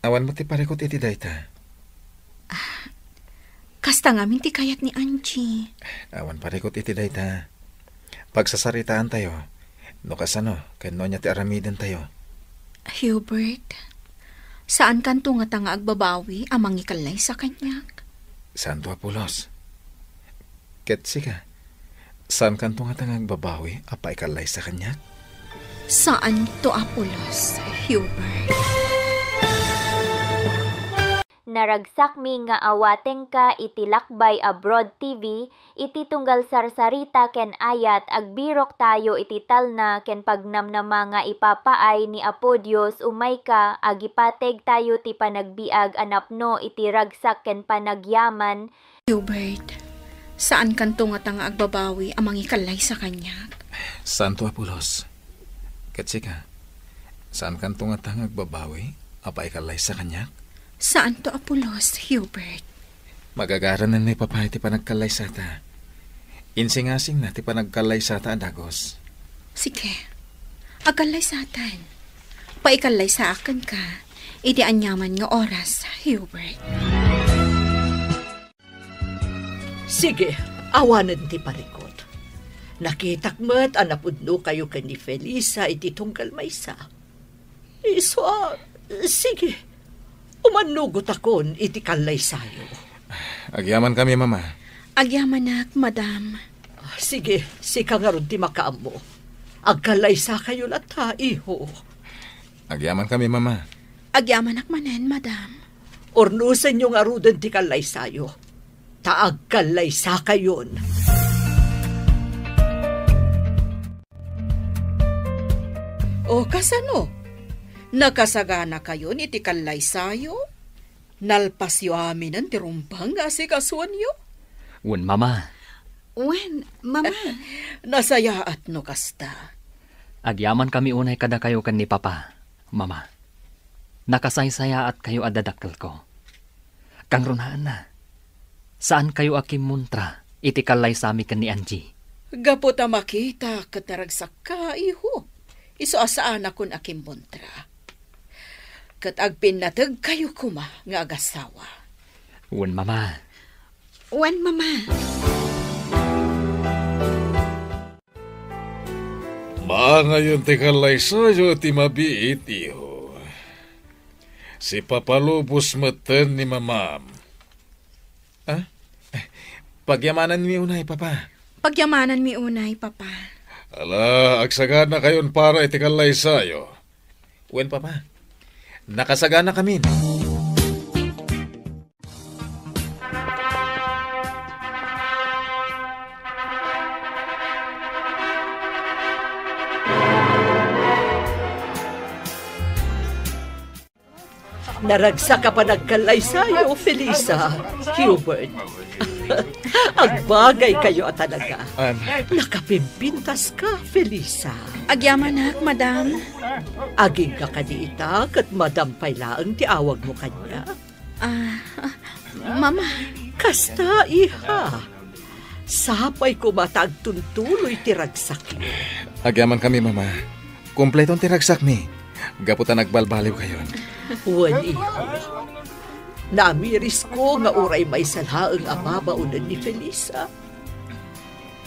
Awan met ti parikut iti dayta. Ah, kasta ngamin ti kayat ni Angie. Awan parikut iti dayta. Pagsasaritaantayo no kasano ken no ania ti aramidentayo. Hubert, saankanto ngata nga agbabawi a mangikallaysa kaniak? Saanto a pulos. Ket sika, saankanto ngata nga agbabawi a paikallaysa kaniak? Saanto a pulos, Hubert. Naragsakmi nga awatengka iti Lakbay Abroad T V, iti tunggal sarsarita ken ayat, agbiroktayo iti talna ken pagnamnama nga ipapaay ni Apo Dios umayka, agipategtayo ti panagbiag a napno iti ragsak ken panagyaman. Hubert, saankanto ngata nga agbabawi a mangikallaysa kaniak? Saanto a pulos. Ket sika, saankanto ngata nga agbabawi a paikallaysa kaniak? Saanto a pulos, Hubert. Magagaranenmi pay ti panagkallaysata. Insingasingna ti panagkallaysata a dagus. Sige. Agkallaysatan. Paikallaysaak kenka iti aniaman nga oras, Hubert. Sige, awanen ti parikut. Nakitak met a napudnokayo ken ni Felisa iti tunggal maysa. Isu a, sige, umannugotakon iti kallaysayo. Agyamankami, Mama. Agyamanak, Madam. Sige, sika ngarud ti makaammo. Agkallaysakayo latta, iho. Agyamankami, Mama. Agyamanak manen, Madam. Urnosenyo ngaruden ti kallaysayo, ta agkallaysakayon. O, kasano? Nakasaganakayon iti kallaysayo? Nalpasyo aminen ti rumbeng nga asikasuenyo? Wen, Mama. Wen, Mama. Nasayaat no kasta. Agyamankami unay kadakayo ken ni Papa, Mama. Nakasaysayaatkayo a dadakkelko. Kangrunaanna, saankayo a kimmuntra iti kallaysami ken ni Angie. Gapu ta makita ket naragsakka, iho, isu a saanakon a kimmuntra. Ket agpinnategkayo koma nga agasawa. Wen, Mama. Wen, Mama. Maangayon ti kallaysayo ti mabiit, iho. Sipapalubos metten ni Mamam. Ah? Pagyamananmi unay, Papa. Pagyamananmi unay, Papa. Ala, agsaganakayon para iti kallaysayo. Wen, Papa. Nakasaganakamin. Naragsak a panagkallaysayo, Felisa, Hubert. Agbagaykayo a talaga. An? Nakapimpintaska, Felisa. Agyamanak, Madam. Agingga kadi ita, ket Madam pay laeng ti awagmo kaniak? Ah, Mama. Kasta, iha. Sapay koma ta agtuntuloy ti ragsakyo. Agyamankami, Mama. Kompleton ti ragsakmi. Gapu ta nagbalbaliwkayon. Wen, iho. Namirisko nga uray maysa laeng a babaonen ni Felisa.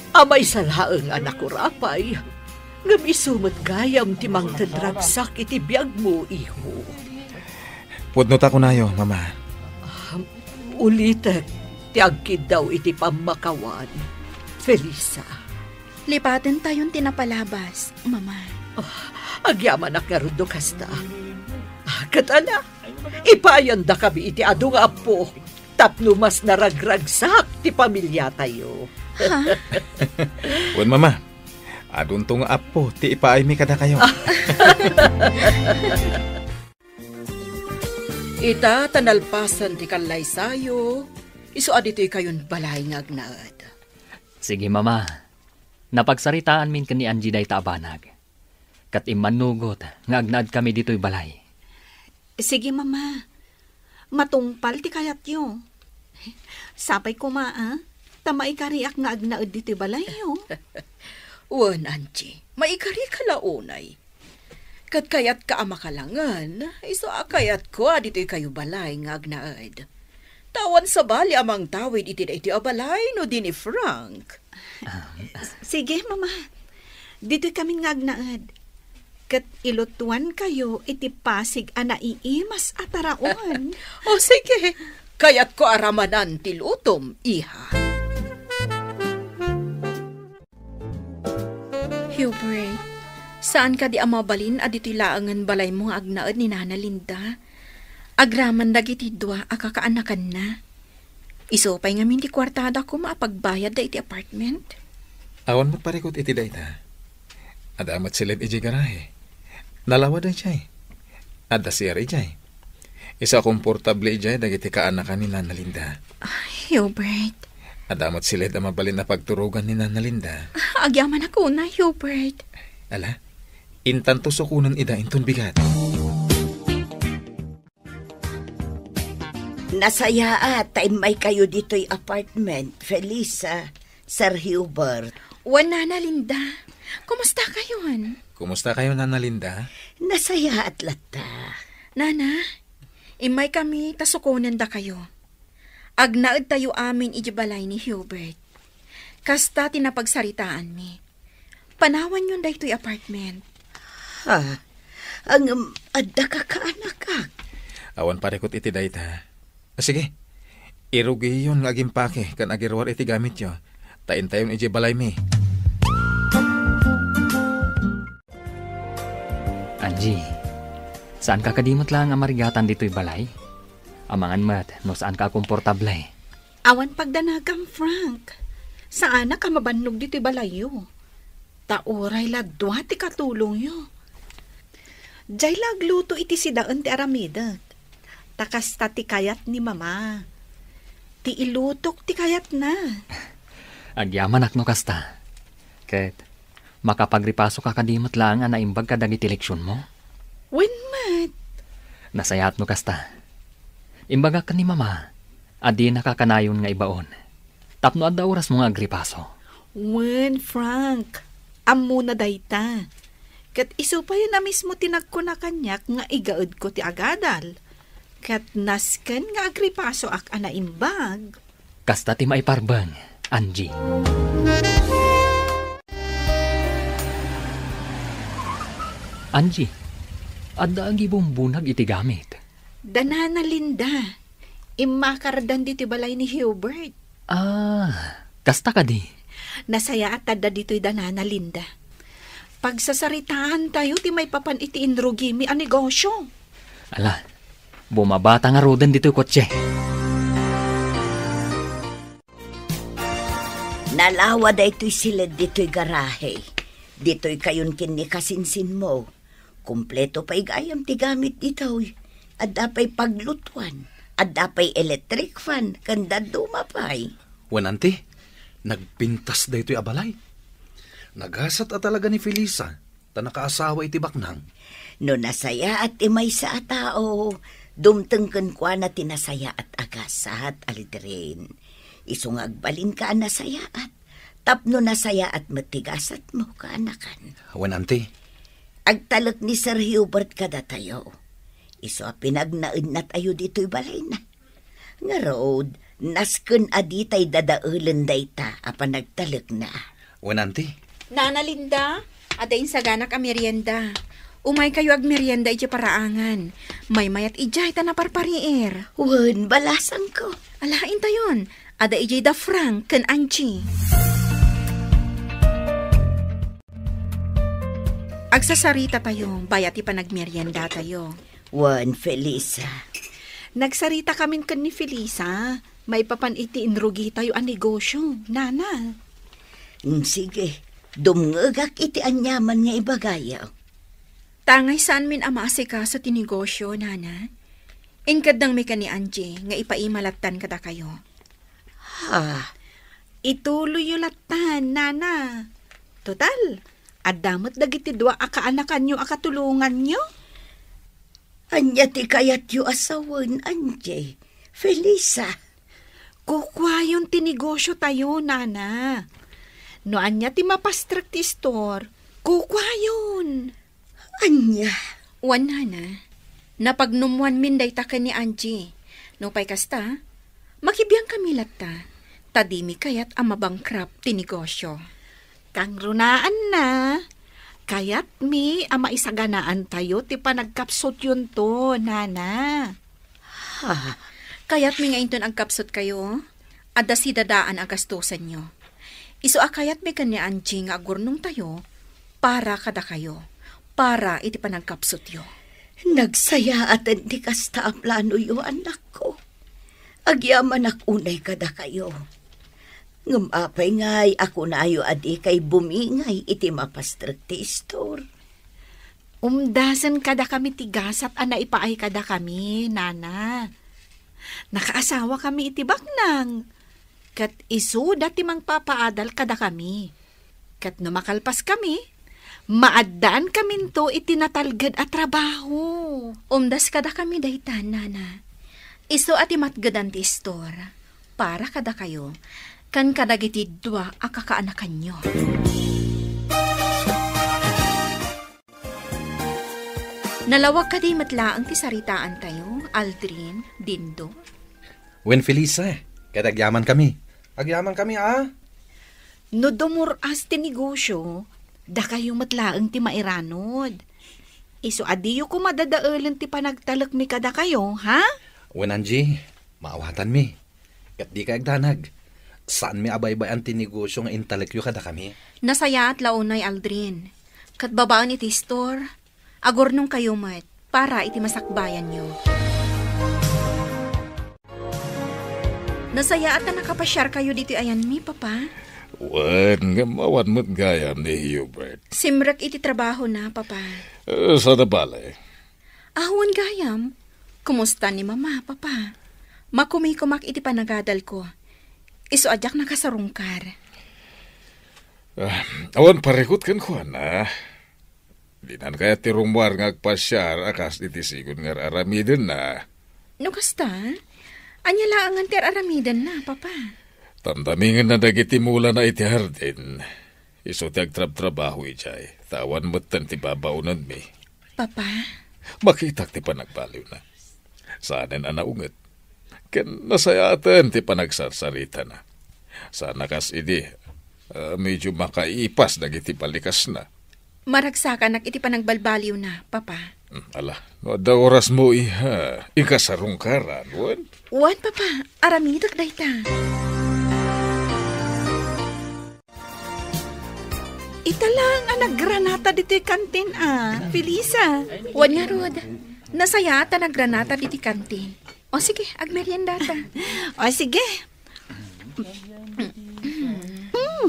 A maysa laeng a nakurapay, ngem isu met gayam ti mangted ragsak iti biagmo, iho. Pudno ta kunayo, Mama. Ah, ulitek ti agkiddaw iti pammakawan, Felisa. Lipatentayon ti napalabas, Mama. Ah, agyamanak ngarud no kasta. Ah, ket ala, ipaayandakami iti adu nga appo tapno mas naragragsak ti pamiliatayo. Ha? Wen, Mama. Adunto nga appo ti ipaaymi kadakayo. Ita ta nalpasen ti kallaysayo, isu a ditoykayon balay nga agnaed. Sige, Mama. Napagsaritaanmin ken ni Angie dayta a banag. Ket immannugot nga agnaedkami ditoy balay. Sige, Mama. Matungpal ti kayatyo. Sapay koma, a, ta maikariak nga agnaed ditoy balayyo. Wen, Angie, maikarika la unay. Ket kayatka a makalangen, isu a kayatko a ditoykayo balay nga agnaed. Ta awan sabali a mangtawid iti daytoy a balay no di ni Frank. Ah. Sige, Mama. Ditoykamin nga agnaed. Ket ilutuankayo iti pasig a naiimas a taraon. O, sige. Kayatko a ramanan ti lutom, iha. Hubert, saan kadi a mabalin a ditoy laengen balaymo nga agnaed ni Nana Linda? Agraman dagiti dua a kakaanakanna. Isu pay ngamin ti kuartada koma a pagbayadda iti apartment. Awan met parikut iti dayta. Adda met siled idiay garahe. Nalawada idiay. Adda C R idiay. Isu a komportable idiay dagiti kaanakan ni Nana Linda. Ay, Hubert. Adda met siled a mabalin a pagturogan ni Nana Linda. Agyamanak unay, Hubert. Ala, intanto sukonen ida inton bigat. Nasayaat ta immaykayo ditoy apartment, Felisa, Sir Hubert. Wen, Nana Linda. Kumusta kayon? Kumusta kayo, Nana Linda? Nasayaat latta. Nana, immay kami ta sukonendakayo. Agnaedtayo amin iti balay ni Hubert. Kasta ti napagsaritaanmi. Panawanyon daytoy apartment. Ha? Ngem adda kakaanakak? Awan parikut iti dayta. Sige, irugiyon nga agimpake ken agiruar iti gamityo. Ta intayon iti balaymi. Angie, saanka kadi met laeng a marigatan ditoy balay? Amangan met no saanka a komportable. Awan pagdanagam, Frank. Saanak a mabannog ditoy balayyo. Ta uray la dua ti katulongyo. Diay la agluto iti sidaen ti aramidek. Ta kasta ti kayat ni Mama. Ti ilutok ti kayatna. Agyamanak no kasta. Ket makapagripasoka kadi met laeng a naimbag kadagiti leksionmo? Wen met. Nasayaat no kasta. Imbagak ken ni Mama a dinaka kanayon nga ibaon tapno adda orasmo nga agripaso. Wen, Frank. Ammona dayta. Ket isu payen a mismo ti nagkuna kaniak nga igaedko ti agadal. Ket nasken nga agripasoak a naimbag. Kasta ti maiparbeng, Angie. Angie, adda agibumbunag iti gamit. Da Nana Linda, immakardan ditoy balay ni Hubert. Ah, kasta kadi? Nasayaat adda ditoy da Nana Linda. Pagsasaritaantayo ti maipapan iti inrugimi a negosyo. Ala, bumabata ngaruden ditoy kotse. Nalawa daytoy siled ditoy garahe. Ditoy kayon ken ni kasinsinmo. Kompleto pay gayam ti gamit ditoy. Adda pay paglutuan, adda pay electric fan, ken dadduma pay. Wen, anti, nagpintas daytoy a balay. Nagasat a talaga ni Felisa ta nakaasawa iti baknang. No nasayaat ti maysa a tao, dumteng kenkuana ti nasayaat a gasat, Aldrin. Isu nga agbalinka a nasayaat, tapno nasayaat met ti gasatmo, kaanakan. Wen, anti. Agtalek ni Sir Hubert kadatayo. Isu a pinagnaednatayo ditoy balayna. Ngarud, nasken a ditay dadaelen dayta a panagtalekna. Wen, anti. Nana Linda, adda insaganak a merienda. Umaykayo agmerienda iti paraangan. Maymayat idiay ta naparpariir. Wen, balasangko. Ala, intayon. Adda idiay da Frank ken Angie. Agsasarita tayo, bayat ti panagmerienda tayo. Wen, Felisa. Nagsarita kamin ken ni Felisa, maipapan iti inrugitayo a negosyo, Nana. Mm, sige, dumngegak iti aniaman nga ibagayo. Tangay saanmin a maasikaso ti negosyo, Nana. Inkeddengmi ken ni Angie nga ipaima lattan kadakayo. Ha? Ituloyyo lattan, Nana. Total, adda met dagiti dua a kaanakanyo a katulonganyo. Ania ti kayatyo a sawen, Angie? Felisa? Kukuayon ti negosyo tayo, Nana. No ania ti mapastrek ti istor, kukuayon. Ania? Wen, Nana, napagnummoanmin dayta ken ni Angie. Nupay kasta, makibiangkami latta, ta dimi kayat a mabankrupt ti negosyo. Kangrunaanna, kayatmi a maisaganaantayo ti panagkapsutyonto, Nana. Ha? Kayatmi nga inton agkapsutkayo, adda sidadaan a gastosenyo. Isu a kayatmi ken ni Angie nga agurnongtayo para kadakayo, para iti panagkapsutyo. Nagsayaaten ti kasta a planoyo, anakko. Agyamanak unay kadakayo. Ngem apay ngay a kunayo a dikay bumingay iti mapastrek ti istor? Umdasen kadakami ti gasat a naipaay kadakami, Nana. Nakaasawakami iti baknang, ket isuda ti mangpapaadal kadakami. Ket no makalpaskami, maaddaankaminto iti natalged a trabaho. Umdas kadakami dayta, Nana. Isu a ti matgedan ti istor para kadakayo ken kadagiti dua a kakaanakanyo. Nalawag kadi met laeng ti saritaantayo, Aldrin, Dindo? Wen, Felisa, ket agyamankami. Agyamankami, a? No dumur-as ti negosio, dakayo met laeng ti mairanod. Isu a diyo koma dadaelen ti panagtalekmi kadakayo, ha? Wen, Angie, maawatanmi. Ket dikay agdanag. Saanmi a baybay-an ti negosio nga intalekyo kadakami. Nasayaat la unay, Aldrin. Ket babaen iti istor, agurnongkayo met para iti masakbayanyo. Nasayaat a nakapasiarkayo ditoy ayanmi, Papa. Wen, ngem awan met gayam ni Hubert. Simrek iti trabahona, Papa. Eh, saan a bale? Awan gayam. Kumusta ni Mama, Papa? Makumikomak iti panagadalko. Isu a diak nakasarungkar. Ah, awan parikut kenkuana. Dinan kayat ti rummuar nga agpasiar a kas iti sigun nga ar-aramidenna. No kasta, ania laengen ti ar-aramidenna, Papa? Tamtamingenna dagiti mulana iti hardin. Isu ti agtrabtrabaho idiay, ta awan metten ti babaonenmi. Papa? Makitak ti panagbaliwna. Saanen a naunget. Ken nasayaaten ti panagsarsaritana. Saan a kas idi, ah, medyo makaipas dagiti balikasna. Maragsakanak iti panagbalbaliwna, Papa. Hmm, ala, no adda orasmo, iha, inka sarungkaran, wen? Wen, Papa, aramidek dayta. Ita laeng a naggranata ditoy kantin a, Felisa. Wen ngarud, nasayaat a naggranata ditoy kantin. O sige, agmeriendata. O sige.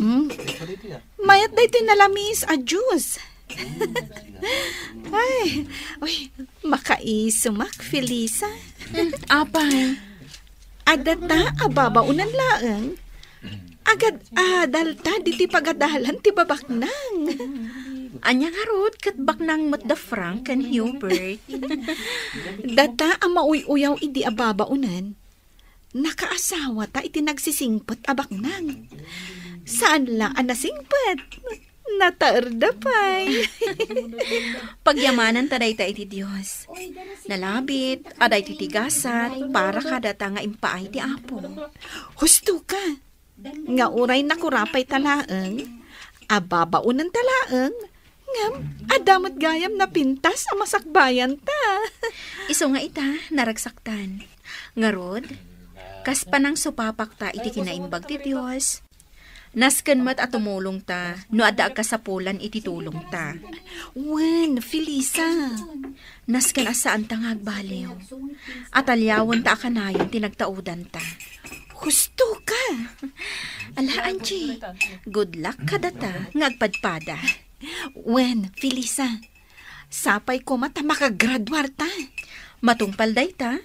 Mm. Mayat daytoy nalamis a juice. Ay, uy, makaisumak, Felisa. Mm, apay? Adda ta a babaonan laeng. Agad-adal ta ditoy pagadalan ti babaknang. Ania ngarud ket baknang met da Frank ken Hubert? Data a mauy-uyaw idi a babaonan. Nakaasawata iti nagsisingpet a baknang. Saan la a nasingpet. Nataerda pay. Pagyamananta dayta iti Dios. Nalabit a dayta ti gasat para kadata nga impaay ti Apo. Husto ka. Nga uray nakurapay ta laeng, a babaonan ta laeng, ngem adda met gayam napintas a masakbayan ta. Isu nga ita, naragsaktan. Ngarud, kas panangsupapak ta iti kinaimbag ti Dios, nasken met a tumulong ta no adda agkasapulan iti tulong ta. Wen, Felisa. Nasken a saan ta nga agbaliw. Ataliawen ta a kanayon ti nagtaudan ta. Husto ka! Ala, Angie, good luck kadata nga agpadpada. Wen, Felisa, sapay koma ta makagraduar ta. Matungpal dayta,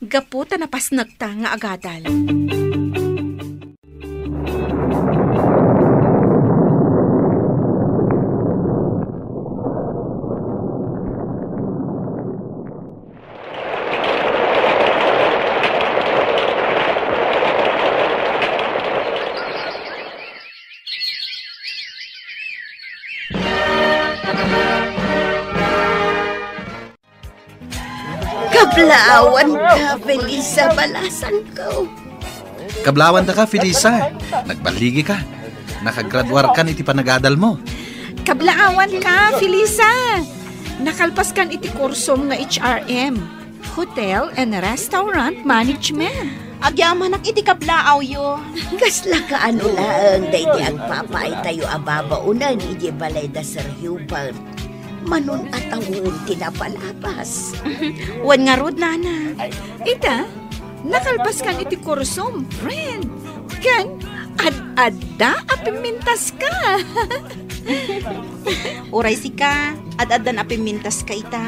gapu ta napasnek ta nga agadal. Kablaawan ka, Felisa, balasangko. Kablaawan ta ka, Felisa. Nagballigi ka. Nakagraduar kan iti panagadal mo. Kablaawan ka, Felisa. Nakalpas kan iti kursom nga H R M, Hotel and Restaurant Management. Agyamanak iti kablaawyo. Kasla kaano laeng daydi agpapaaytayo a babaonan idiay balay da Sir Hubert. Manon a tawen ti napalabas. Wen ngarud, nana. Ita, nakalpas kan iti kursom, friend. Ken, ad-adda a pimmintas ka. Uray sika, ad-addan a pimmintas ka ita.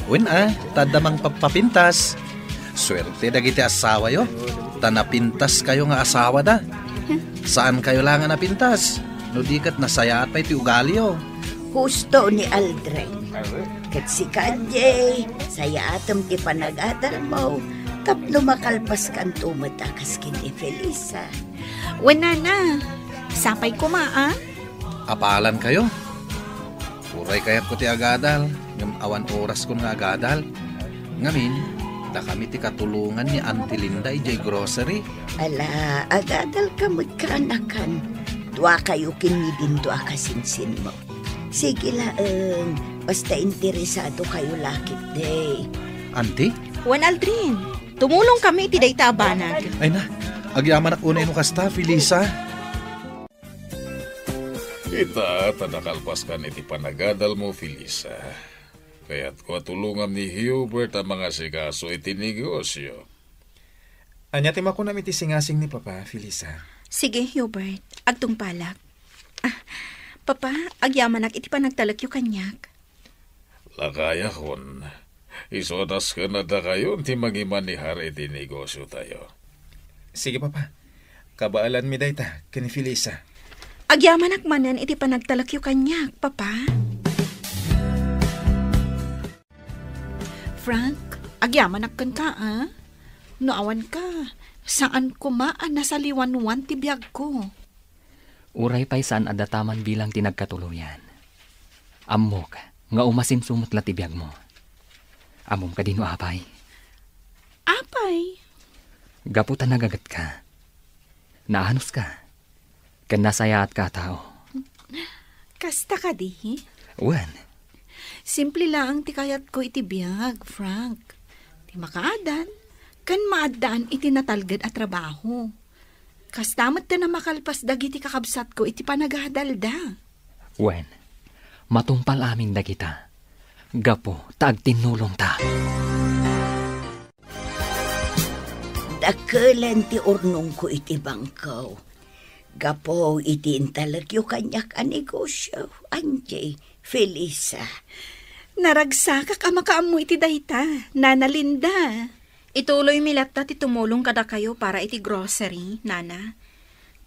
Wen a, ta adda mangpapapintas. Suerte dagiti asawayo, ta napintaskayo nga asawada. Saankayo la nga napintas, no di ket nasayaat pay ti ugaliyo. Husto ni Aldrin. Ket sika, Jay, sayaatem ti panagadalmo tapno makalpaskanto met a kas ken ni Felisa. Wen, nana, sapay koma, a? Apalankayo. Uray kayatko ti agadal. Ngem awan oraskon nga agadal. Ngamin, dakami ti katulongan ni Auntie Linda idiay grocery. Ala, agadalka met, kaanakan. Duakayo ken ni Dindo a kasinsinmo. Sige laeng, basta interesadokayo la ketdi. Auntie? Wen, Aldrin, tumulongkami iti dayta a banag. Ay na, agyamanak unay no kasta, Felisa. Ita, ta nakalpaskan iti panagadalmo, Felisa. Kayatko a tulongam ni Hubert a mangasikaso iti negosio. Ania ti makunam iti singasing ni Papa, Felisa? Sige, Hubert. Agtungpalak. Ah, Papa, agyamanak iti panagtalekyo kaniak. Lakayakon, isu a nasken a dakayon ti mangimanehar iti negosiotayo. Sige, Papa. Kabaelanmi dayta ken ni Felisa. Agyamanak manen iti panagtalekyo kaniak, Papa. Frank, agyamanak kenka, a? No awanka, saan koma a nasaliwanwan ti biagko. Uray pay saan a dataman bilang ti nagkatuloyan. Ammok nga umasinso met la ti biagmo. Ammom kadi no apay? Apay? Gapu ta nagagetka. Naanuska. Ken nasayaatka a tao. Kasta kadi? Wen. Simple laeng ti kayatko iti biag, Frank. Ti makaadal, ken maaddaan iti natalged a trabaho. Kasta met ti namakalpas dagiti kakabsatko iti panagadalda. Wen, matungpal amin dagita. Gapu ta agtinnulongta. Dakelen ti urnongko iti bangko. Gapu iti intalekyo kaniak a negosio, Angie, Felisa. Naragsakak a makaammo iti dayta, Nana Linda. Ituloymi latta ti tumulong kadakayo para iti grocery, Nana.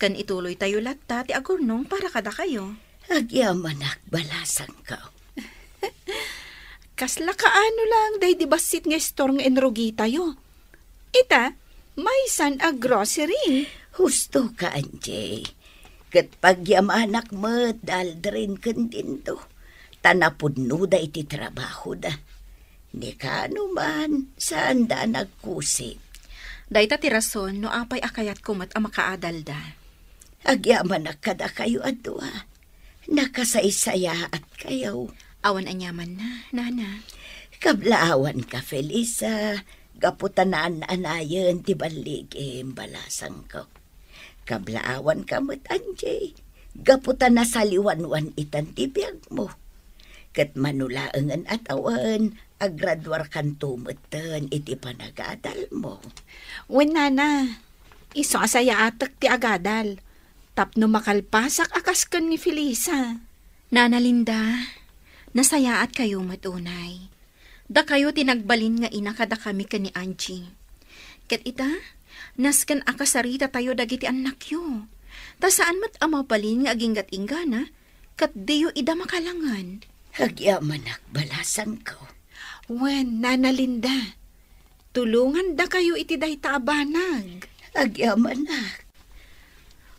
Ken ituloytayo latta ti agurnong para kadakayo. Agyamanak, balasangko. Kasla kaano lang daydi bassit nga istor nga inrugitayo. Ita, maysan a grocery. Husto ka, Angie. Ket pagyamanak met da Aldrin ken Dindo, ta napudnoda iti trabahoda. Ni kaano man, saanda a nagkusig. Dayta ti rason no apay a kayatko met a makaadalda. Agyamanak kadakayo a dua. Nakasaysayaatkayo. Awan aniamanna, Nana. Kablaawanka, Felisa, gapu ta naan-anayen ti balligim, balasangko. Kablaawanka met, Angie, gapu ta nasaliwanwan itan ti biagmo. Ket mano laengen a tawen, agraduarkanto metten iti panagadalmo. Wen, Nana, isu a sayaatek ti agadal tapno makalpasak a kas ken ni Felisa. Nana Linda, nasayaatkayo met unay. Dakayo ti nagbalin nga ina kadakami ken ni Angie. Ket ita, nasken a kasaritatayo dagiti annakyo. Ta saan met a mabalin nga aginggat-inggana, ket diyo ida makalangen. Agyamanak, balasangko. Wen, Nana Linda, tulongandakayo iti dayta a banag. Agyamanak.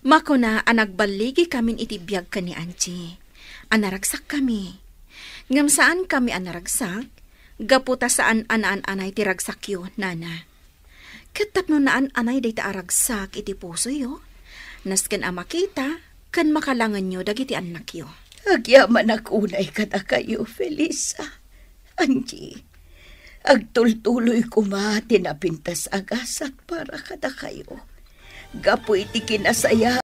Makuna a nagballigikamin iti biag ken ni Angie, a naragsakkami. Ngem saankami a naragsak, gapu ta saan a naan-anay ti ragsakyo, Nana. Ket tapno naan-anay dayta a ragsak iti pusoyo, nasken a makita ken makalangenyo dagiti annakyo. Agyamanak unay kadakayo, Felisa. Angie, agtultuloy koma ti napintas a gasat para kadakayo. Gapu iti kinasaya